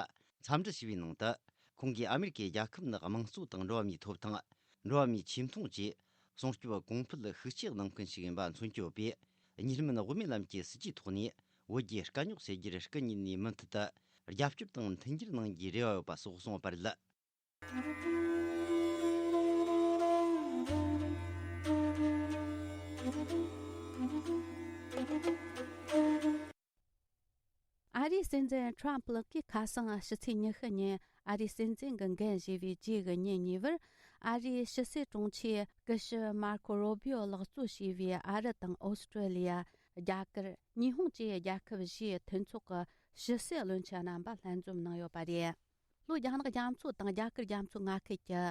འཚམས་འདྲི་ཞུས་པའི་ནང་དུ། ཁོང་གིས་ཨ་མེ་རི་ཀའི་རྒྱལ་ཁབ་ནི་དམངས་གཙོ་དང་འགྲོ་བ་མིའི་ཐོབ་ཐང་། འགྲོ་བ་མིའི་ཆེ་མཐོང་བཅས་སྲུང་སྐྱོབ་གོང་འཕེལ་ཤུགས་ཆེ་གནང་མཁན་ཞིག་ཡིན་པ་མཚོན་གྱི་ཡོད་པས། གཉིས་སྨན་དབུ་མའི་ལམ་གྱི་སྲིད་ཇུས་ཐོག་ནས་བོད་རྒྱའི་དཀའ་རྙོག་སེལ་རྒྱུར་སྐུ་ཉིད་ནས་མུ་མཐུད་དུ་རྒྱབ་སྐྱོར་དང་མཐུན་འགྱུར་གནང་རྒྱུའི་རེ་བ་ཡོད་པ་སོགས་གསུངས་པ་རེད། ཨ་རིའི་སྲིད་འཛིན་ཁྲོམ་ཕུ་ལགས་ཀྱིས་ཁ་སང་ཕྱི་ཚེས་ཉི་ཤུ་ཉིན་ཨ་རིའི་སྲིད་འཛིན་གྱི་འགན་བཞེས་པའི་རྗེས་ཀྱི་ཉིན་གཉིས་པར། ཨ་རིའི་ཕྱི་སྲིད་དྲུང་ཆེ་སྐུ་ཞབས་མར་ཁོ་རོ་བྷི་ཨོ་ལགས་གཙོ་བྱས་པའི་ཨ་རི་དང་ཨོ་སི་ཀྲོ་ལི་ཡ། རྒྱ་གར། ཉི་ཧོང་བཅས་རྒྱལ་ཁབ་བཞིའི་མཐུན་ཚོགས་ཀྱི་ཕྱི་སྲིད་བློན་ཆེན་རྣམ་པ་ལྷན་འཛོམས་གནང་ཡོད་པ་རེད། ལྷོ་རྒྱ་ནག་རྒྱ་མཚོ་དང་རྒྱ་གར་རྒྱ་མཚོ་མངའ་ཁུལ་གྱི་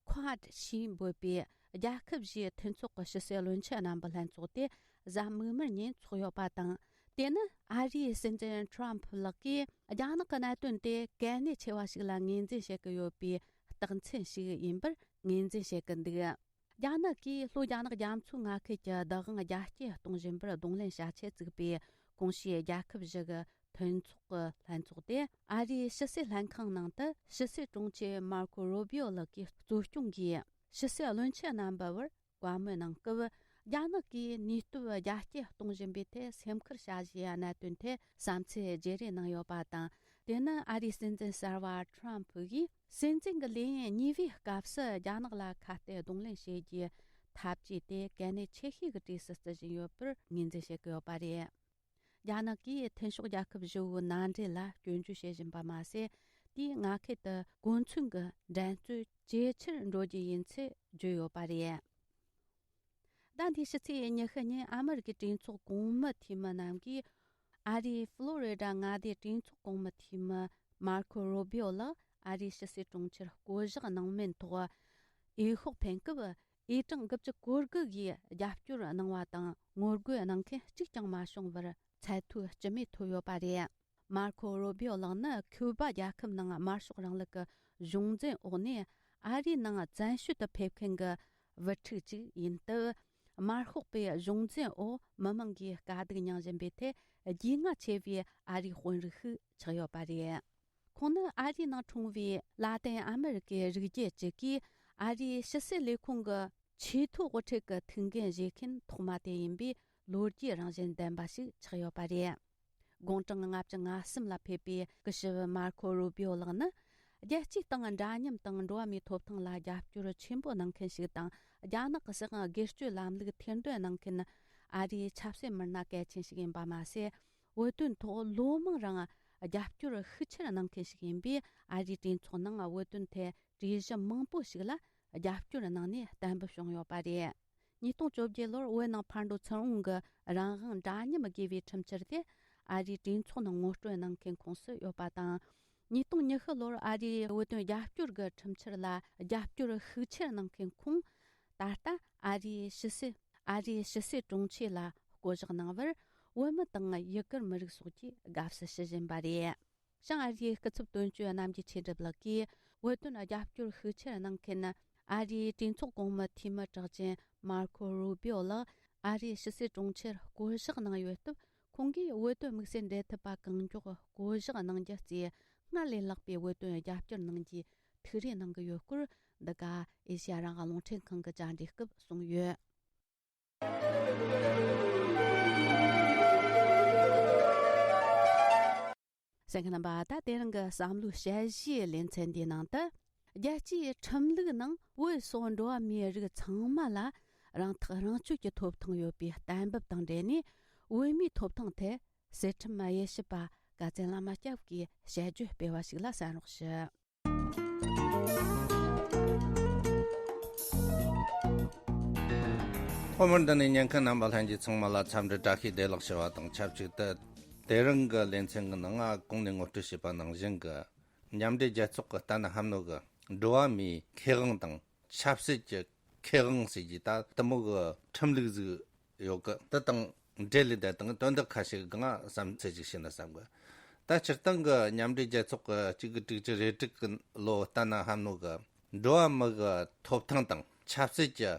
ཁོ་ཨད་ཞེས་འབོད་པའི་རྒྱལ་ཁབ་བཞིའི་མཐུན་ཚོགས་ཀྱི་ཕྱི་སྲིད་བློན་ཆེན་རྣམ་པ་ལྷན་ཚོགས་དེ་གཟའ་མིག་དམར་ཉིན་འཚོགས་ཡོད་པ་དང་། དེ་ནི་ཨ་རིའི་སྲིད་འཛིན་ཁྲོམ་ཕུ་ལགས་ཀྱིས་རྒྱ་ནག་གི་གནད་དོན་དེ་གལ་གནད་ཆེ་བ་ཞིག་ལ་ངོས་འཛིན་བྱེད་ཀྱི་ཡོད་པའི་རྟགས་མཚན་ཞིག་ཡིན་པར་ངོས་འཛིན་བྱེད་ཀྱི་འདུག། རྒྱ་ནག་གིས་ལྷོ་རྒྱ་ནག་རྒྱ་མཚོའི་མངའ་ཁུལ་གྱི་བདག་དབང་རྒྱ་སྐྱེད་གཏོང་བཞིན་པར་གདོང་ལེན་བྱ་ཆེད་བཙུགས་པའི་གོང་ཞུས་རྒྱལ་ཁབ་བཞི་གི་མཐུན་ཚོགས་ཀྱི་ལྷན་ཚོགས་དེ་ཨ་རིའི་ཕྱི་སྲིད་ལྷན་ཁང་ནང་དུ་ཕྱི་སྲིད་དྲུང་ཆེ་མར་ཁོ་རོ་བྷི་ཨོ་ལགས་ཀྱིས་གཙོ་སྐྱོང་གིས་ཕྱི་སྲིད་བློན་ཆེན་རྣམ་པ་བར་བཀའ་མོལ་གནང་སྐབས། རྒྱ་ནག་གིས་ནུས་སྟོབས་རྒྱ་སྐྱེད་གཏོང་བཞིན་པའི་ཐད་སེམས་ཁུར་བྱ་བཞིན་གནད་དོན་ཐད་བསམ་ཚུལ་བརྗེ་རེས་གནང་ཡོད་པ་དང་། དེ་ནི་ཨ་རིའི་སྲིད་འཛིན་གསར་པ་ཁྲོམ་ཕུ་ཡིས་སྲིད་འཛིན་གྱི་ལས་ཡུན་གཉིས་པའི་སྐབས་སུ་རྒྱ་ནག་ལ་ཁ་གཏད་གདོང་ལེན་བྱེད་རྒྱུའི་འཐབ་ཇུས་དེ་གལ་གནད་ཆེ་ཤོས་ཀྱི་གྲས་སུ་བརྩི་བཞིན་ཡོད་པར་ངོས་འཛིན་བྱེད་ཀྱི་ཡོད་པ་རེད། རྒྱ་ནག་གིས་མཐུན་ཕྱོགས་རྒྱལ་ཁབ་བཞི་བོའི་མནའ་འབྲེལ་ལ་སྐྱོན་བརྗོད་བྱེད་བཞིན་པ་མ་ཟད། དེས་མངའ་ཁུལ་དུ་གོ་མཚོན་གྱི་འགྲན་རྩོད་ཇེ་ཆེར་འགྲོ་རྒྱུ་ཡིན་ཚུལ་བརྗོད་ཡོད་པ་རེད། ཟླ་འདིའི་ཕྱི་ཚེས་ཉི་ཤུ་ཉིན་ཨ་མི་རི་ཀའི་གྲོས་ཚོགས་གོང་མའི་འཐུས་མི་རྣམས་ཀྱིས། ཨ་རིའི་ཧྥ་ལོ་རི་ཌ་མངའ་སྡེའི་གྲོས་ཚོགས་གོང་མའི་འཐུས་མི་མར་ཁོ་རོ་བྷི་ཨོ་ལགས་ཨ་རིའི་ཕྱི་སྲིད་དྲུང་ཆེར་བསྐོ་གཞག་གནང་མིན་ཐོག་འོས་ཤོག་འཕེན་སྐབས། འོས་གྲངས་དགུ་བཅུ་གོ་དགུ་གིས་རྒྱབ་སྐྱོར་གནང་བ་དང་། ངོ་རྒོལ་གནང་མཁན་གཅིག་ཀྱང་མ་བྱུང་བར་ཚད་མཐོའི་སྤྱི་མོས་ཐོབ་ཡོད་པ་རེད། མར་ཁོ་རོ་བྷི་ཨོ་ལགས་ནི་ཁིའུ་བ་རྒྱལ་ཁབ་ནང་དམར་ཤོག་རིང་ལུགས་ཀྱི་གཞུང་འཛིན་འོག་ནས་ཨ་རིའི་ནང་བཙན་བྱོལ་དུ་ཕེབས་མཁན་གྱི་བུ་ཕྲུག་ཅིག་ཡིན་སྟབས། དམར་ཤོག་པའི་གཞུང་འཛིན་འོག་མི་མང་གིས་དཀའ་སྡུག་མྱངས་བཞིན་པའི་ཐད་རྒྱུས་མངའ་ཆེ་བའི་ཨ་རིའི་དཔོན་རིགས་ཤིག་ཆགས་ཡོད་པ་རེད། ཁོང་ནི་ཨ་རིའི་ནང་འཁྲུངས་པའི་ལ་ཏིན་ཨ་མི་རི་ཀའི་རིགས་རྒྱུད་ཅིག་གིས། ཨ་རིའི་ཕྱི་སྲིད་ལས་ཁུངས་ཀྱི་ཆེས་མཐོའི་དབུ་ཁྲིད་ཀྱི་ཐུགས་འགན་བཞེས་མཁན་ཐོག་མ་དེ་ཡིན་པའི་ལོ་རྒྱུས་རང་བཞིན་ལྡན་པ་ཞིག་ཆགས་ཡོད་པ་རེད། དགུང་གྲངས་ལྔ་བཅུ་ང་གསུམ་ལ་ཕེབས་པའི་སྐུ་ཞབས་མར་ཁོ་རུ་བྷིའོ་ལགས་ནི། རྒྱལ་སྤྱིའི་སྟེང་འདྲ་མཉམ་དང་འགྲོ་བ་མིའི་ཐོབ་ཐང་ལ་རྒྱབ་སྐྱོར་ཆེན་པོ་གནང་མཁན་ཞིག་དང་། རྒྱ་ནག་གི་སྲིད་དབང་སྒེར་གཅོད་ལམ་ལུགས་ཐེར་འདོན་གནང་མཁན་ཨ་རིའི་ཆབ་སྲིད་མི་སྣ་གལ་ཆེན་ཞིག་ཡིན་པ་མ་ཟད། བོད་དོན་ཐོག་ལོ་མང་རིང་རྒྱབ་སྐྱོར་ཤུགས་ཆེར་གནང་མཁན་ཞིག་ཡིན་པས། ཨ་རིའི་གྲོས་ཚོགས་ནང་བོད་དོན་ཐད་གྲོས་གཞི་མང་པོ་ཞིག་ལ་ རྒྱབ་སྐྱོར་གནང་ནས་གཏན་འབེབས་བྱུང་ཡོད་པ་རེད། ཉིས་སྟོང་བཅོ་བརྒྱད་ལོར་བོད་ནང་ཕར་འགྲོ་ཚུར་འོང་གི་རང་དབང་འདྲ་མཉམ་དགོས་པའི་ཁྲིམས་འཆར་དེ་ཨ་རིའི་གྲོས་ཚོགས་ནང་ངོ་སྤྲོད་གནང་མཁན་ཁོངས་སུ་ཡོད་པ་དང་། ཉིས་སྟོང་ཉི་ཤུ་ལོར་ཨ་རིའི་བོད་དོན་རྒྱབ་སྐྱོར་གྱི་ཁྲིམས་འཆར་ལ་རྒྱབ་སྐྱོར་ཤུགས་ཆེར་གནང་མཁན་ཁོང་ད་ལྟ་ཨ་རིའི་ཕྱི་སྲིད་ཨ་རིའི་ཕྱི་སྲིད་དྲུང་ཆེ་ལ་བསྐོ་གཞག་གནང་བར། བོད་མི་དང་ཡུ་གུར་མི་རིགས་སོགས་ཀྱིས་དགའ་བསུ་ཞུ་བཞིན་པ་རེད། བྱང་ཨ་རིའི་སྐུ་ཚབ་དོན་གཅོད་རྣམ་རྒྱལ་ཆོས་སྒྲུབ་ལགས་ཀྱིས་བོད་དོན་རྒྱབ་སྐྱོར་ཤུགས་ཆེར་གནང་མཁན་ཨ་རིའི་གྲོས་ཚོགས་གོང་མའི་འཐུས་མི་གྲགས་ཅན་མར་ཁོ་རུ་བིའོ་ལགས་ཨ་རིའི་ཕྱི་སྲིད་དྲུང་ཆེར་བསྐོ་གཞག་གནང་ཡོད་སྟབས། ཁོང་གིས་བོད་དོན་དམིགས་བསལ་འབྲེལ་མཐུད་པ་གང་མགྱོགས་བསྐོ་གཞག་གནང་རྒྱུ་བཅས་སྔར་ལས་ལྷག་པའི་བོད་དོན་རྒྱབ་སྐྱོར་གནང་རྒྱུའི་ཐུགས་རེ་གནང་གི་ཡོད་སྐོར། འདི་ག་ཨེ་ཤེ་ཡ་རང་དབང་རླུང་འཕྲིན་ཁང་གི་བཅར་འདྲིའི་སྐབས་གསུངས་ཡོད། གསན་མཁན་རྣམ་པ། ད་དེ་རིང་གི་བསམ་བློའི་དཔྱད་གཞིའི་ལེ་ཚན་འདིའི་ནང་དུ། རྒྱལ་སྤྱིའི་ཁྲིམས་ལུགས་ནང་བོད་སོགས་འགྲོ་བ་མིའི་རིགས་ཚང་མ་ལ་རང་ཐག་རང་གཅོད་ཀྱི་ཐོབ་ཐང་ཡོད་པའི་གཏན་འབེབས་དང་འབྲེལ་ནས། བོད་མིའི་ཐོབ་ཐང་ཐད་སྲིད་ཁྲིམས་དབྱེ་ཞིབ་པ་དགའ་ཚལ་བླ་མ་སྐྱབས་ཀྱིས་དཔྱད་བརྗོད་སྤེལ་བ་ཞིག་ལ་གསན་རོགས་ཞུ། ཐོག་མར་འདི་ནས་ཉན་མཁན་རྣམ་པ་ལྷན་རྒྱས་ཚང་མ་ལ་འཚམས་འདྲི་བཀྲ་ཤིས་བདེ་ལེགས་ཞུ་བ་དང་ཆབས་ཅིག་ཏུ། དེ་རིང་གི་ལེ་ཚན་གྱི་ནང་ང་གོང་ནས་ངོ་སྤྲོད་བྱས་པ་ནང་བཞིན་གྱི་མཉམ་འབྲེལ་རྒྱལ་ཚོགས་ཀྱི་ལྟ་ན་ཧམ་ནོ་གི་འགྲོ་བ་མིའི་ཁེ་དབང་དང་ཆབ་སྲིད་ཀྱི་ཁེ་དབང་ཟེར་གྱི་ད་དེ་མོ་གི་ཁྲིམས་ལུགས་ཟིག་ཡོད་གི། དེ་དང་འབྲེལ་ལས་བསྡད་དང་དོན་དག་ཁ་ཤས་གང་བསམ་ཚུལ་ཅིག་བཤད་ན་བསམ་གི། ད་སྤྱིར་བཏང་གི་མཉམ་འབྲེལ་རྒྱལ་ཚོགས་ཀྱི་གཅིག་དགུ་དྲུག་ཅུ་རེ་དྲུག་གི་ལོ་ལྟ་ན་ཧམ་ནོ་གི་འགྲོ་བ་མི་གི་ཐོབ་ཐང་དང་ཆབ་སྲིད་ཀྱི་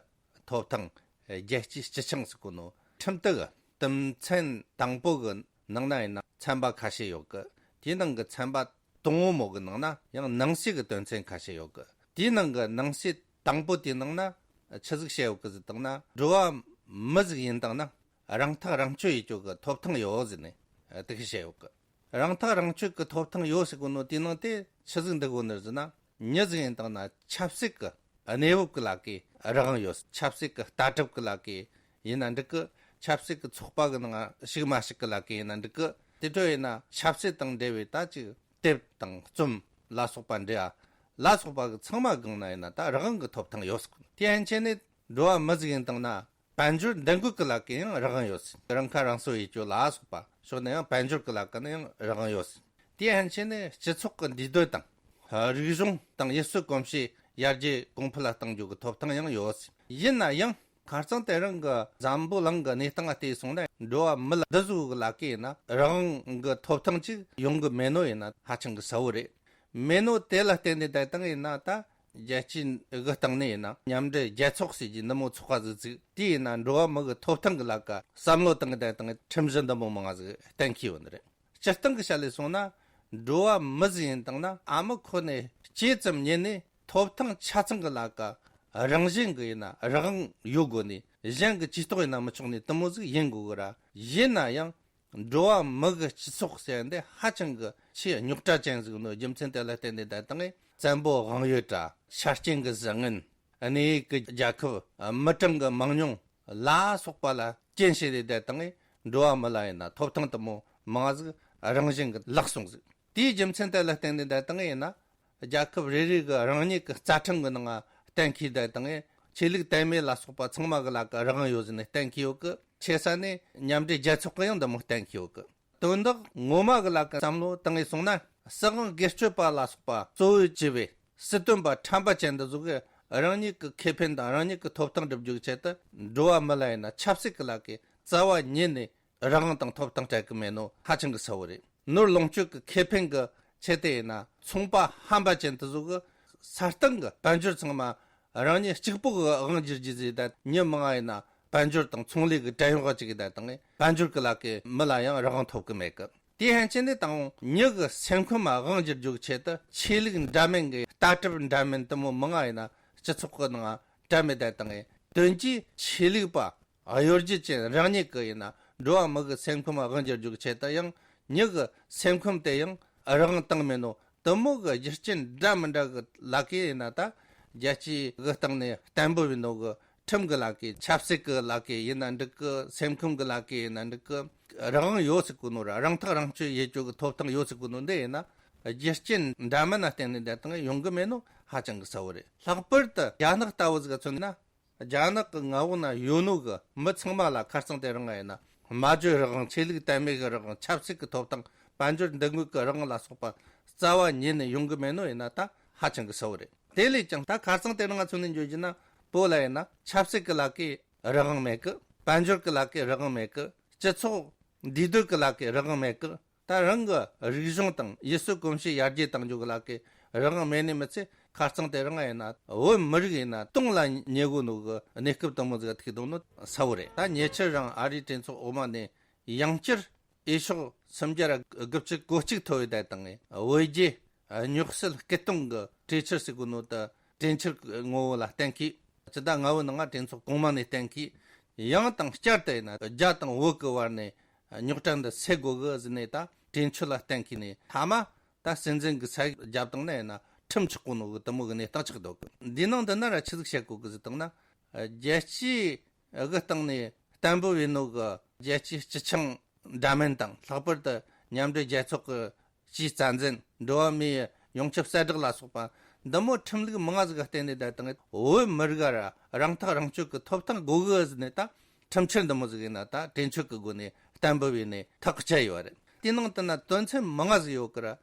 ཐོབ་ཐང་། རྒྱལ་སྤྱིའི་སྤྱི་ཆིངས་ཟེར་གོ་ནོ་ཁྲིམས་དེ་གི་དོན་ཚན་དང་པོ་གི་ནང་ན་ཡིན་ན་ཚན་པ་ཁ་ཤས་ཡོད་གི། དེའི་ནང་གི་ཚན་པ་དང་པོ་མོ་གི་ནང་ན་ཡང་ནང་གསེས་ཀྱི་དོན་ཚན་ཁ་ཤས་ཡོད་གི། དེའི་ནང་གི་ནང་གསེས་དང་པོ་དེའི་ནང་ན་ཆི་ཟིག་བཤད་ཡོད་གི་ཟེར་བཏང་ན། འགྲོ་བ་མི་ཟིག་ཡིན་བཏང་ན་རང་ཐག་རང་གཅོད་ཡེད་རྒྱུ་གི་ཐོབ་ཐང་ཡོད་ཟེར་ནས་དེ་གི་བཤད་ཡོད་གི། རང་ཐག་རང་གཅོད་ཀྱི་ཐོབ་ཐང་ཡོད་ཟེར་གོ་ནོ་དེའི་ནང་དེ་ཆི་ཟིག་འདུ་གོ་ནི་ཟེར་ན། མྱི་ཟིག་ཡིན་བཏང་ན་ཆབ་སྲིད་ཀྱི་གནས་བབ་ཀྱི་ལ་ཀའི་རང་དབང་ཡོད། ཆབ་སྲིད་ཀྱི་ལྟ་གྲུབ་ཀྱི་ལ་ཀའི་ཡིན་ན་འགྲིག་གི། ཆབ་སྲིད་ཀྱི་ཚོགས་པ་གི་ནང་ཞུགས་མ་ཞུགས་ཀྱི་ལ་ཀའི་ཡིན་ན་འགྲིག་གི། དེ་འཕྲོ་ཡིན་ན་ཆབ་སྲིད་དང་འབྲེལ་བའི་ད་ཅིག་དེབ་དང་རྩོམ་ལ་སོགས་པ་འབྲི་ཡ་ལ་སོགས་པ་གི་ཚང་མ་སྒང་ན་ཡིན་ན་ད་རང་དབང་གི་ཐོབ་ཐང་ཡོད་ཟེར་གི། དེ་ཡན་ཆད་ནས་འགྲོ་བ་མི་ཟིག་ཡིན་བཏང་ན། དཔལ་འབྱོར་འདེད་འགོད་ཀྱི་ལ་ཀ་ཡང་རང་དབང་ཡོད། རང་ཁ་རང་གསོ་ཡེད་རྒྱུ་ལ་སོགས་པ་ཕྱོགས་ནས་ཡང་དཔལ་འབྱོར་གྱི་ལ་ཀ་ནི་ཡང་རང་དབང་ཡོད། དེ་ཡན་ཆད་ནས་སྤྱི་ཚོགས་ཀྱི་འདུས་སྡོད་དང་། རིག་གཞུང་དང་ཡུལ་སྲོལ་གོམས་གཤིས་ཡར་རྒྱས་གོང་འཕེལ་ལ་གཏང་རྒྱུ་གི་ཐོབ་ཐང་ཡང་ཡོད། ཡིན་ན་ཡང་ཁ་རྩང་དེ་རིང་གི་འཛམ་བུ་གླིང་གི་གནས་སྟངས་ལ་བལྟས་སོང་ན། འགྲོ་བ་མི་ལ་འདི་བཟོ་གི་ལ་ཀ་ཡིན་ན་རང་དབང་གི་ཐོབ་ཐང་ཅིག་ཡོང་གི་མེད་ནོ་ཡིན་ན་ཧ་ཅང་གི་གསལ་བོ་རེད། མེད་ནོ་དེ་ལ་བརྟེན་ནས་བསྡད་བཏང་ཡིན་ན། ད་རྒྱལ་སྤྱིའི་གི་སྟེང་ནས་ཡིན་ན། མཉམ་འབྲེལ་རྒྱལ་ཚོགས་ཟེར་གྱི་འདི་མོ་ཚོགས་པ་ཟིག་ཟིག་དེ་ཡིན་ན་འགྲོ་བ་མི་གི་ཐོབ་ཐང་གི་ལ་ཀ་བསམ་བློ་བཏང་གི་བསྡད་བཏང་ཁྲིམས་གཞི་འདི་མོ་མང་ང་ཟིག་གཏན་འཁེལ་ཡོད་ནི་རེད། སྤྱིར་བཏང་གི་བཤད་ལས་སོང་ན། འགྲོ་བ་མི་ཟིག་ཡིན་བཏང་ན་ཨ་མ་ཁོ་ནས་སྐྱེས་ཙམ་ཉིད་ནས་ཐོབ་ཐང་ཆ་ཚང་གི་ལ་ཀ་རང་བཞིན་གི་ཡིན་ན་རང་དབང་ཡོད་དགོས་ནི། གཞན་གི་ཇུས་གཏོགས་ཡིན་ན་མི་ཆོག་ནི་དེ་མོ་ཟིག་ཡིན་དགོས་གི་ར། ཡིན་ན་ཡང་། འགྲོ་བ་མི་གི་སྤྱི་ཚོགས་ཟེར་འདི་ཧ་ཅང་གི་ཆེས་རྙོག་དྲ་ཅན་ཟིག་ནོ་རྒྱུ་མཚན་དེ་ལ་བརྟེན་ནས་བསྡད་བཏང་ངས། བཙན་པོ་དབང་ཡོད་དྲ། ཆ་རྐྱེན་གི་བཟང་ངན། གནས་ཡུལ་གི་རྒྱལ་ཁབ། མི་གྲངས་གི་མང་ཉུང་ལ་སོགས་པ་ལ་རྐྱེན་བྱས་ཏེ་བསྡད་བཏང་ངས། འགྲོ་བ་མི་ལ་ཡིན་ན་ཐོབ་ཐང་དེ་མོ་མང་ཟིག་རང་བཞིན་གི་བརླག་སོང་ཟིག་དེའི་རྒྱུ་མཚན་དེ་ལ་བརྟེན་ནས་བསྡད་བཏང་ངས་ཡིན་ན། རྒྱལ་ཁབ་རེ་རེ་གི་རང་ཉིད་ཀྱི་རྩ་ཁྲིམས་ཀྱི་ནང་གཏན་འཁེལ་བསྡད་བཏང་ངས། ཆོས་ལུགས་དད་མོས་ལ་སོགས་པ་ཚང་མ་གི་ལ་ཀ་རང་དབང་ཡོད་ཟེར་ནས་གཏན་འཁེལ་ཡོད་གི། ཆེ་ས་ནས་མཉམ་འབྲེལ་རྒྱལ་ཚོགས་ཀྱིས་ཡང་འདི་མོ་གཏན་འཁེལ་ཡོད་གི། དོན་དག་ངོ་མ་གི་ལ་ཀ་བསམ་བློ་བཏང་ངས་སོང་ན། སྲིད་དབང་སྒེར་གཅོད་པ་ལ་སོགས་པ་གཙོ་བོ་བྱས་པའི་སྲིད་དོན་པ་ཁྲམ་པ་ཅན་འདི་ཚོ་གིས་རང་ཉིད་ཀྱི་ཁེ་ཕན་དང་རང་ཉིད་ཀྱི་ཐོབ་ཐང་སྒྲུབ་རྒྱུའི་ཆེད་དུ། འགྲོ་བ་མི་ལ་ཡིན་ན་ཆབ་སྲིད་ཀྱི་ལ་ཀའི་རྩ་བ་ཉིད་ནས་རང་དབང་དང་ཐོབ་ཐང་སྤྲད་གི་མེད་ནོ་ཧ་ཅང་གི་གསལ་བོ་རེད། ནོར་ལོངས་སྤྱོད་ཀྱི་ཁེ་ཕན་གྱི་ཆེད་དུ་ཡིན་ན། ཚོང་པ་ཧམ་པ་ཅན་དེ་ཚོ་གིས་ས་སྟེང་གི་དཔལ་འབྱོར་ཚང་མ་རང་ཉིད་གཅིག་པོ་གི་དབང་བསྒྱུར་རྒྱུ་ཟེར་ད། མྱི་མང་ང་ཡིན་ན་དཔལ་འབྱོར་དང་ཚོང་ལས་ཀྱི་བྲན་གཡོག་ཅིག་གི་བསྡད་བཏང་ངས། དཔལ་འབྱོར་གྱི་ལ་ཀའི་མི་ལ་ཡང་རང་དབང་ཐོབ་གི་མེད་གི། དེ་ཡན་ཆད་ནས་དང་མྱི་གི་སེམས་ཁམས་དབང་བསྒྱུར་རྒྱུའི་ཆེད་དུ། ཆོས་ལུགས་འདྲ་མིན་གྱི་ལྟ་གྲུབ་འདྲ་མིན་དེ་མོ་མང་ང་ཡིན་ན་སྤྱི་ཚོགས་ཀྱི་ནང་བཀྲམ་མེ་བསྡད་བཏང་ངས། དོན་གྱིས་ཆོས་ལུགས་པ་གཡོ་སྒྱུ་ཅན་རང་ཉིད་ཀྱི་ཡིན་ན། འགྲོ་བ་མི་གི་སེམས་ཁམས་དབང་བསྒྱུར་རྒྱུའི་ཆེད་དུ་ཡང་། མྱི་གི་སེམས་ཁམས་དེ་ཡང་རང་དབང་བཏང་མེད་ནོ། དེ་མོ་གི་རྒྱུ་རྐྱེན་འདྲ་མི་འདྲ་གི་ལ་ཀའི་ཡིན་ན། ད་རྒྱལ་སྤྱིའི་གི་སྟེང་ནས་གཏན་འབེབས་ཡིན་ནོ་གི་ཁྲིམས་གི་ལ་ཀའི། ཆབ་སྲིད་གི་ལ་ཀའི་ཡིན་ན་འགྲིག་གི། སེམས་ཁམས་གི་ལ་ཀའི་ཡིན་ན་འགྲིག་གི། རང་དབང་ཡོད་ཟེར་གོ་ནོ་ར། རང་ཐག་རང་གཅོད་ཡེད་རྒྱུ་གི་ཐོབ་ཐང་ཡོད་ཟེར་གོ་ནོ་འདི་ཡིན་ན། རྒྱུ་རྐྱེན་འདྲ་མིན་ན་བརྟེན་ནས་བསྡད་བཏང་ཡོང་གི་མེད་ནོ་ཧ་ཅང་གི་གསལ་བོ་རེད། ལྷག་པར་དུ་རྒྱ་ནག་ལྟ་བུ་ཟིག་མཚོན་ན། རྒྱ་ནག་གི་མངའ་འོག་ན་ཡོད་ནོ་གི་མི་ཚང་མ་ལ་ཁ་རྩང་དེ་རིང་ང་ཡིན་ན། སྨྲ་བརྗོད་རང་དབང་། ཆོས་ལུགས་དད་མོས་ཀྱི་རང་དབང་། ཆབ་སྲིད་ཀྱི་ཐོབ་ཐང་། དཔལ་འབྱོར་འདུ་འགོད་ཀྱི་རང་དབང་ལ་སོགས་པ་རྩ་བ་ཉིད་ནས་ཡོང་གི་མེད་ནོ་ཡིན་ན་ད་ཧ་ཅང་གི་གསལ་བོ་རེད། དེ་ལས་ཀྱང་ད་ཁ་རྩང་དེ་རིང་ང་མཚོན་ནས་འཇོག་རྒྱུ་ན། བོད་ལ་ཡིན་ན་ཆབ་སྲིད་ཀྱི་ལ་ཀའི་རང་དབང་མེད་གི། དཔལ་འབྱོར་གྱི་ལ་ཀའི་རང་དབང་མེད་གི། སྤྱི་ཚོགས་འདུས་སྡོད་ཀྱི་ལ་ཀའི་རང་དབང་མེད་གི། ད་རང་གི་རིག་གཞུང་དང་ཡུལ་སྲོལ་གོམས་གཤིས་ཡར་རྒྱས་གཏང་རྒྱུ་གི་ལ་ཀའི་རང་དབང་མེད་ནི་མི་ཚད། ཁ་རྩང་དེ་རིང་ཡིན་ན་བོད་མི་རིགས་ཡིན་ན་སྟོངས་ལ་ཉེ་གོ་ནོ་གི་གནས་སྐབས་དེ་མོ་ཟིག་ཐུག་བཏང་ནོ་གསལ་བོ་རེད། ད་ཉེ་ཆར་རང་ཨ་རིའི་གྲོས་ཚོགས་འོག་མ་ནས་ཡང་བསྐྱར་འོས་ཤོག་སུམ་བརྒྱ་ར་དགུ་བཅུ་གོ་གཅིག་ཐོབ་ཡོད་དེ་དང་། བོད་རྒྱའི་རྙོག་སེལ་སྐུལ་གཏོང་གི་གྲོས་ཆོད་ཟེར་གོ་ནོ་ད་གྲོས་ཆོད་ངོ་བོ་ལ་གཏན་འཁེལ། སྤྱི་ཟླ་ལྔ་བའི་ནང་ང་གྲོས་ཚོགས་གོང་མ་ནས་གཏན་འཁེལ། ཡང་དང་བསྐྱར་དུ་ཡིན་ན་རྒྱ་དང་བོད་ཀྱི་བར་ནས་རྙོག་དྲ་འདི་སེལ་དགོས་གི་ཟེར་ནས་ད་གྲོས་ཆོད་ལ་གཏན་འཁེལ་ནས། མཐའ་མ་ད་སྲིད་འཛིན་གྱི་ས་ཡིག་བརྒྱབ་བཏང་ན་ཡིན་ན་ཁྲིམས་ཆགས་གོ་ནོ་གི་དེ་མོ་གི་གནས་སྟངས་ཆགས་འདུག་གི། འདིའི་ནང་དུ་ན་ར་ཆི་ཟིག་བཤད་དགོས་གི་ཟེར་བཏང་ན། རྒྱལ་སྤྱིའི་གི་སྟེང་ནས་གཏན་འབེབས་ཡིན་ནོ་གི་རྒྱལ་སྤྱིའི་སྤྱི་ཆིངས་འདྲ་མིན་དང་། ལྷག་པར་དུ་མཉམ་འབྲེལ་རྒྱལ་ཚོགས་ཀྱི་སྤྱིའི་རྩ་འཛིན། འགྲོ་བ་མིའི་ཡོངས་ཁྱབ་གསལ་བསྒྲགས་ལ་སོགས་པ་འདི་མོ་ཁྲིམས་ལུགས་མང་ང་ཟིག་ག་བརྟེན་ནས་བསྡད་བཏང་། བོད་མི་རིགས་ར་རང་ཐག་རང་གཅོད་ཀྱི་ཐོབ་ཐང་དགོས་གི་ཟེར་ནས་ད་ཁྲིམས་འཆར་འདི་མོ་ཟིག་ཡིན་ན་ད་གྲོས་ཆོད་ཀྱི་སྒོ་ནས་གཏན་འབེབས་ཡིན་ནས་ཐག་བཅད་ཡོད་རེད། དེའི་ནང་དུ་ན་དོན་ཚན་མང་ང་ཟིག་ཡོད་གི་ར།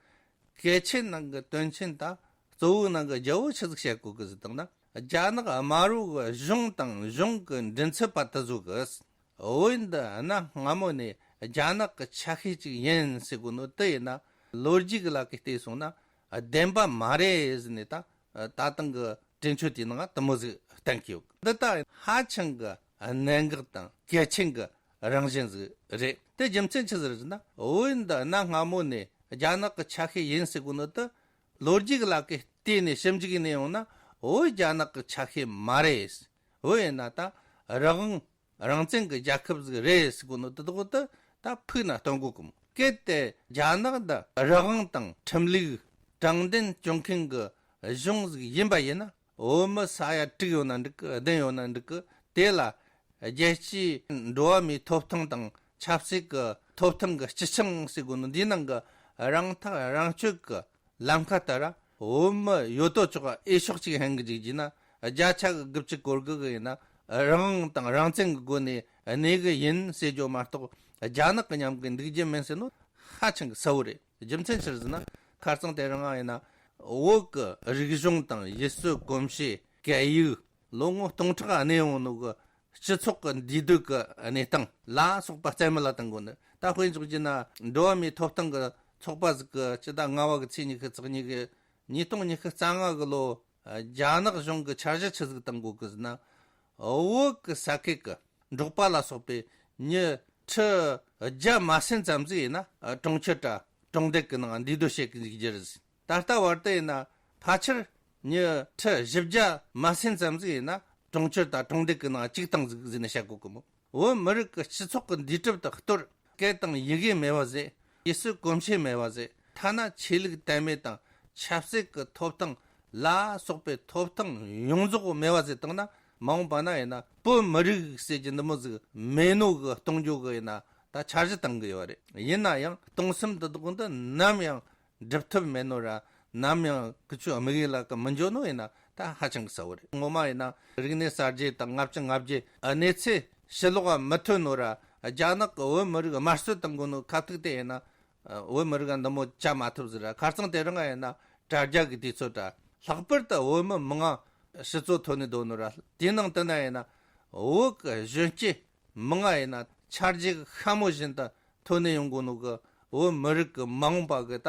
གལ་ཆེན་ནང་གི་དོན་ཆེན་ད་གཙོ་བོའི་ནང་གི་རྒྱལ་བོ་ཆི་ཟིག་བཤད་དགོས་གི་ཟེར་བཏང་ན། རྒྱ་ནག་དམར་པོ་གི་གཞུང་དང་གཞུང་གི་མགྲིན་ཚབ་པ་དེ་ཚོ་གིས་བོད་འདི་གནའ་སྔ་མོ་ནས་རྒྱ་ནག་གི་ཆ་ཤས་ཅིག་ཡིན་ཟེར་གོ་ནོ་དེ་ཡིན་ན། ལོ་རྒྱུས་ཀྱི་ལ་ཀ་བལྟས་སོང་ན་བདེན་པ་མ་རེད་ཟེར་ནས་ད་ད་ཐེངས་གི་གྲོས་ཆོད་དེའི་ནང་དེ་མོ་ཟིག་གཏན་འཁེལ་ཡོད། འདི་ད་ཧ་ཅང་གི་གནད་འགག་དང་གལ་ཆེན་གི་རང་བཞིན་ཟིག་རེད། དེ་རྒྱུ་མཚན་ཆི་ཟིག་རེད་ཟེར་ན། བོད་འདི་གནའ་སྔ་མོ་ནས་རྒྱ་ནག་གི་ཆ་ཤས་ཡིན་ཟེར་གོ་ནོ་དེ་ལོ་རྒྱུས་ཀྱི་ལ་ཀ་བལྟས་ནས་ཞིབ་འཇུག་ཡེ་ནས་ཡོང་ན། བོད་རྒྱ་ནག་གི་ཆ་ཤས་མ་རེད། བོད་ཡིན་ན་ད་རང་དབང་རང་བཙན་གྱི་རྒྱལ་ཁབ་ཟིག་རེད་ཟེར་གོ་ནོ་དེ་དག་དེ་ད་ཕུགས་ན་སྟོན་གོ་གི་མོ། གལ་ཏེ་རྒྱ་ནག་འདི་རང་དབང་དང་ཁྲིམས་ལུགས་དྲང་བདེན་སྐྱོང་མཁན་གྱི་གཞུང་ཟིག་ཡིན་པ་ཡིན་ན། བོད་མི་ས་ཡ་དྲུག་ཡོད་ན་འགྲིག་གི། བདུན་ཡོད་ན་འགྲིག་གི། དེ་ལ་རྒྱལ་སྤྱིའི་འགྲོ་བ་མིའི་ཐོབ་ཐང་དང་ཆབ་སྲིད་ཀྱི་ཐོབ་ཐང་གི་སྤྱི་ཆིངས་ཟེར་གོ་ནོ་འདིའི་ནང་གི་རང་ཐག་རང་གཅོད་ཀྱི་ལམ་ཁ་ལྟར་བོད་མི་ཡོད་དོ་ཅོག་འོས་ཤོག་གཅིག་འཕེན་གི་འཇུག་རྒྱུ་ན། བརྒྱ་ཆ་གི་དགུ་བཅུ་གོ་དགུ་གི་ཡིན་ན་རང་དབང་དང་རང་བཙན་གི་སྒོ་ནས་གནས་གི་ཡིན་ཟེར་རྒྱུ་མ་གཏོགས། རྒྱ་ནག་གི་མཉམ་གི་འདུག་རྒྱུ་མིན་ཟེར་ནོ་ཧ་ཅང་གི་གསལ་བོ་རེད། རྒྱུ་མཚན་ཆི་རེད་ཟེར་ན། ཁ་རྩང་དེ་རིང་ཡིན་ན་བོད་གི་རིག་གཞུང་དང་ཡུལ་སྲོལ་གོམས་གཤིས། སྐད་ཡིག། ལོ་ངོ་སྟོང་ཕྲག་གནས་ཡོང་ནོ་གི་སྤྱི་ཚོགས་ཀྱི་འདུས་སྡོད་ཀྱི་གནས་སྟངས་ལ་སོགས་པ་རྩ་མེད་ལ་གཏོང་དགོས་ནི། ད་དཔེ་འཇོག་རྒྱུ་ན། འགྲོ་བ་མིའི་ཐོབ་ཐང་གི་ཚོགས་པ་ཟིག་གིས་སྤྱི་ཟླ་ལྔ་བ་གི་ཚེས་ཉི་ཤུ་རྩ་གཉིས་གི་ཉིས་སྟོང་ཉི་ཤུ་རྩ་ལྔ་གི་ལོ། རྒྱ་ནག་གཞུང་གི་འཆར་གཞི་ཆི་ཟིག་བཏང་གོ་གི་ཟེར་ན། བོད་གི་ས་ཁུལ་གི་འབྲོག་པ་ལ་སོགས་པའི་མྱི་ཁྲི་བརྒྱ་མ་ཟིན་ཙམ་ཟིག་ཡིན་ན་གྲོང་ཁྱེར་དང་གྲོང་རྡལ་གི་ནང་འདུས་སྡོད་བྱེད་གི་འཇུག་རྒྱུ་རེད། ད་ལྟ་བར་དུ་ཡིན་ན་ཕལ་ཆེར་མྱི་ཁྲི་བཞི་བརྒྱ་མ་ཟིན་ཙམ་ཟིག་ཡིན་ན་གྲོང་ཁྱེར་དང་གྲོང་རྡལ་གི་ནང་བཅུག་བཏང་ཟིག་ཟེར་ནས་བཤད་གོ་གི་མོ། བོད་མི་རིགས་ཀྱི་སྤྱི་ཚོགས་ཀྱི་འདུས་གྲུབ་དེ་གཏོར། སྐད་དང་ཡི་གེ་མེད་པ་ཟེ། ཡུལ་སྲོལ་གོམས་གཤིས་མེད་པ་ཟེ། ཐ་ན་ཆོས་ལུགས་དད་མོས་དང་ཆབ་སྲིད་ཀྱི་ཐོབ་ཐང་ལ་སོགས་པའི་ཐོབ་ཐང་ཡོངས་རྫོགས་མེད་པ་ཟེ་བཏང་ན། མ་འོངས་པ་ན་ཡིན་ན་བོད་མི་རིགས་ཟེར་རྒྱུ་འདི་མོ་ཟིག་མེད་ནོ་གི་གཏོང་རྒྱུ་གི་ཡིན་ན་ད་འཆར་གཞི་བཏང་གི་ཡོད་རེད། ཡིན་ན་ཡང་གཏོང་སེམས་འདི་དག་འདི་ནམ་ཡང་འགྲུབ་ཐབས་མེད་ནོ་ར། ནམ་ཡང་ཁུ་ཆོའི་དམིགས་ཡུལ་ལ་གི་མི་འགྱོ་ནོ་ཡིན་ན་ད་ཧ་ཅང་གི་གསལ་བོ་རེད། ངོ་མ་ཡིན་ན་རིག་གནས་གསར་བརྗེ་དང་ལྔ་བཅུ་ང་བརྒྱད་གནས་ཚུལ་ཕྱི་ལོགས་མི་ཐོན་ནོ་ར། རྒྱ་ནག་གི་བོད་མི་རིགས་དམར་གསོད་བཏང་གོ་ནོ་ཁ་ཐུག་དེ་ཡིན་ན་བོད་མི་རིགས་འདི་མོ་བཅའ་མ་ཐུབ་ཟེར་ར། ཁ་རྩང་དེ་རིང་ཡིན་ན་དྲ་རྒྱ་གི་དུས་ཚོད་ར། ལྷག་པར་དུ་བོད་མི་མང་ང་ཕྱི་ཚོ་ཐོན་ནས་སྡོད་ནོ་ར། དེའི་ནང་དུ་ན་ཡིན་ན་བོད་གི་གཞོན་སྐྱེས་མང་ང་ཡིན་ན་ཆ་རྒྱུས་ཤ་མོ་བཞིན་དུ་ཐོན་ནས་ཡོང་གོ་ནོ་གི་བོད་མི་རིགས་ཀྱི་མ་འོངས་པ་གི་ད་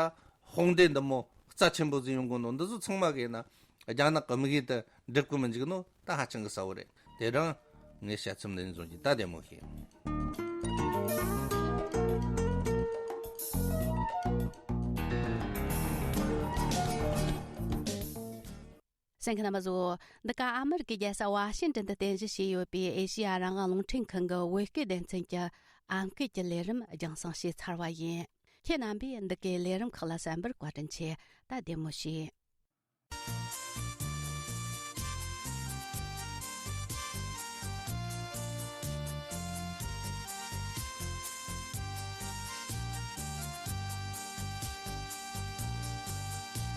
དཔུང་སྡེ་འདི་མོ་རྩ་ཆེན་པོ་ཟིག་ཡོང་གོ་ནོ་འདི་ཚོ་ཚང་མ་གི་ཡིན་ན་རྒྱ་ནག་གི་དམིགས་ཡུལ་དེ་འགྲུབ་གི་མི་འཇུག་ནོ་ད་ཧ་ཅང་གི་གསལ་བོ་རེད། དེ་རིང་ངས་བཤད་མཚམས་འདི་ནས་བཟུང་གི། ད་བདེ་མོ་བྱོས། གསན་མཁན་རྣམ་པ་ཚོ། འདི་ག་ཨ་མེ་རི་ཀའི་རྒྱལ་ས་ཝ་ཤིང་ཏོན་དུ་རྟེན་གཞི་བྱས་ཡོད་པའི་ཨེ་ཤེ་ཡ་རང་དབང་རླུང་འཕྲིན་ཁང་གི་བོད་སྐད་སྡེ་ཚན་གྱི་ཨམ་སྐད་ཀྱི་ལས་རིམ་རྒྱང་སྲིང་བྱས་ཚར་བ་ཡིན། ཁྱེད་རྣམ་པས་འདི་གའི་ལས་རིམ་ཁག་ལ་གསན་པར་བཀའ་དྲིན་ཆེ། ད་བདེ་མོ་བྱོས།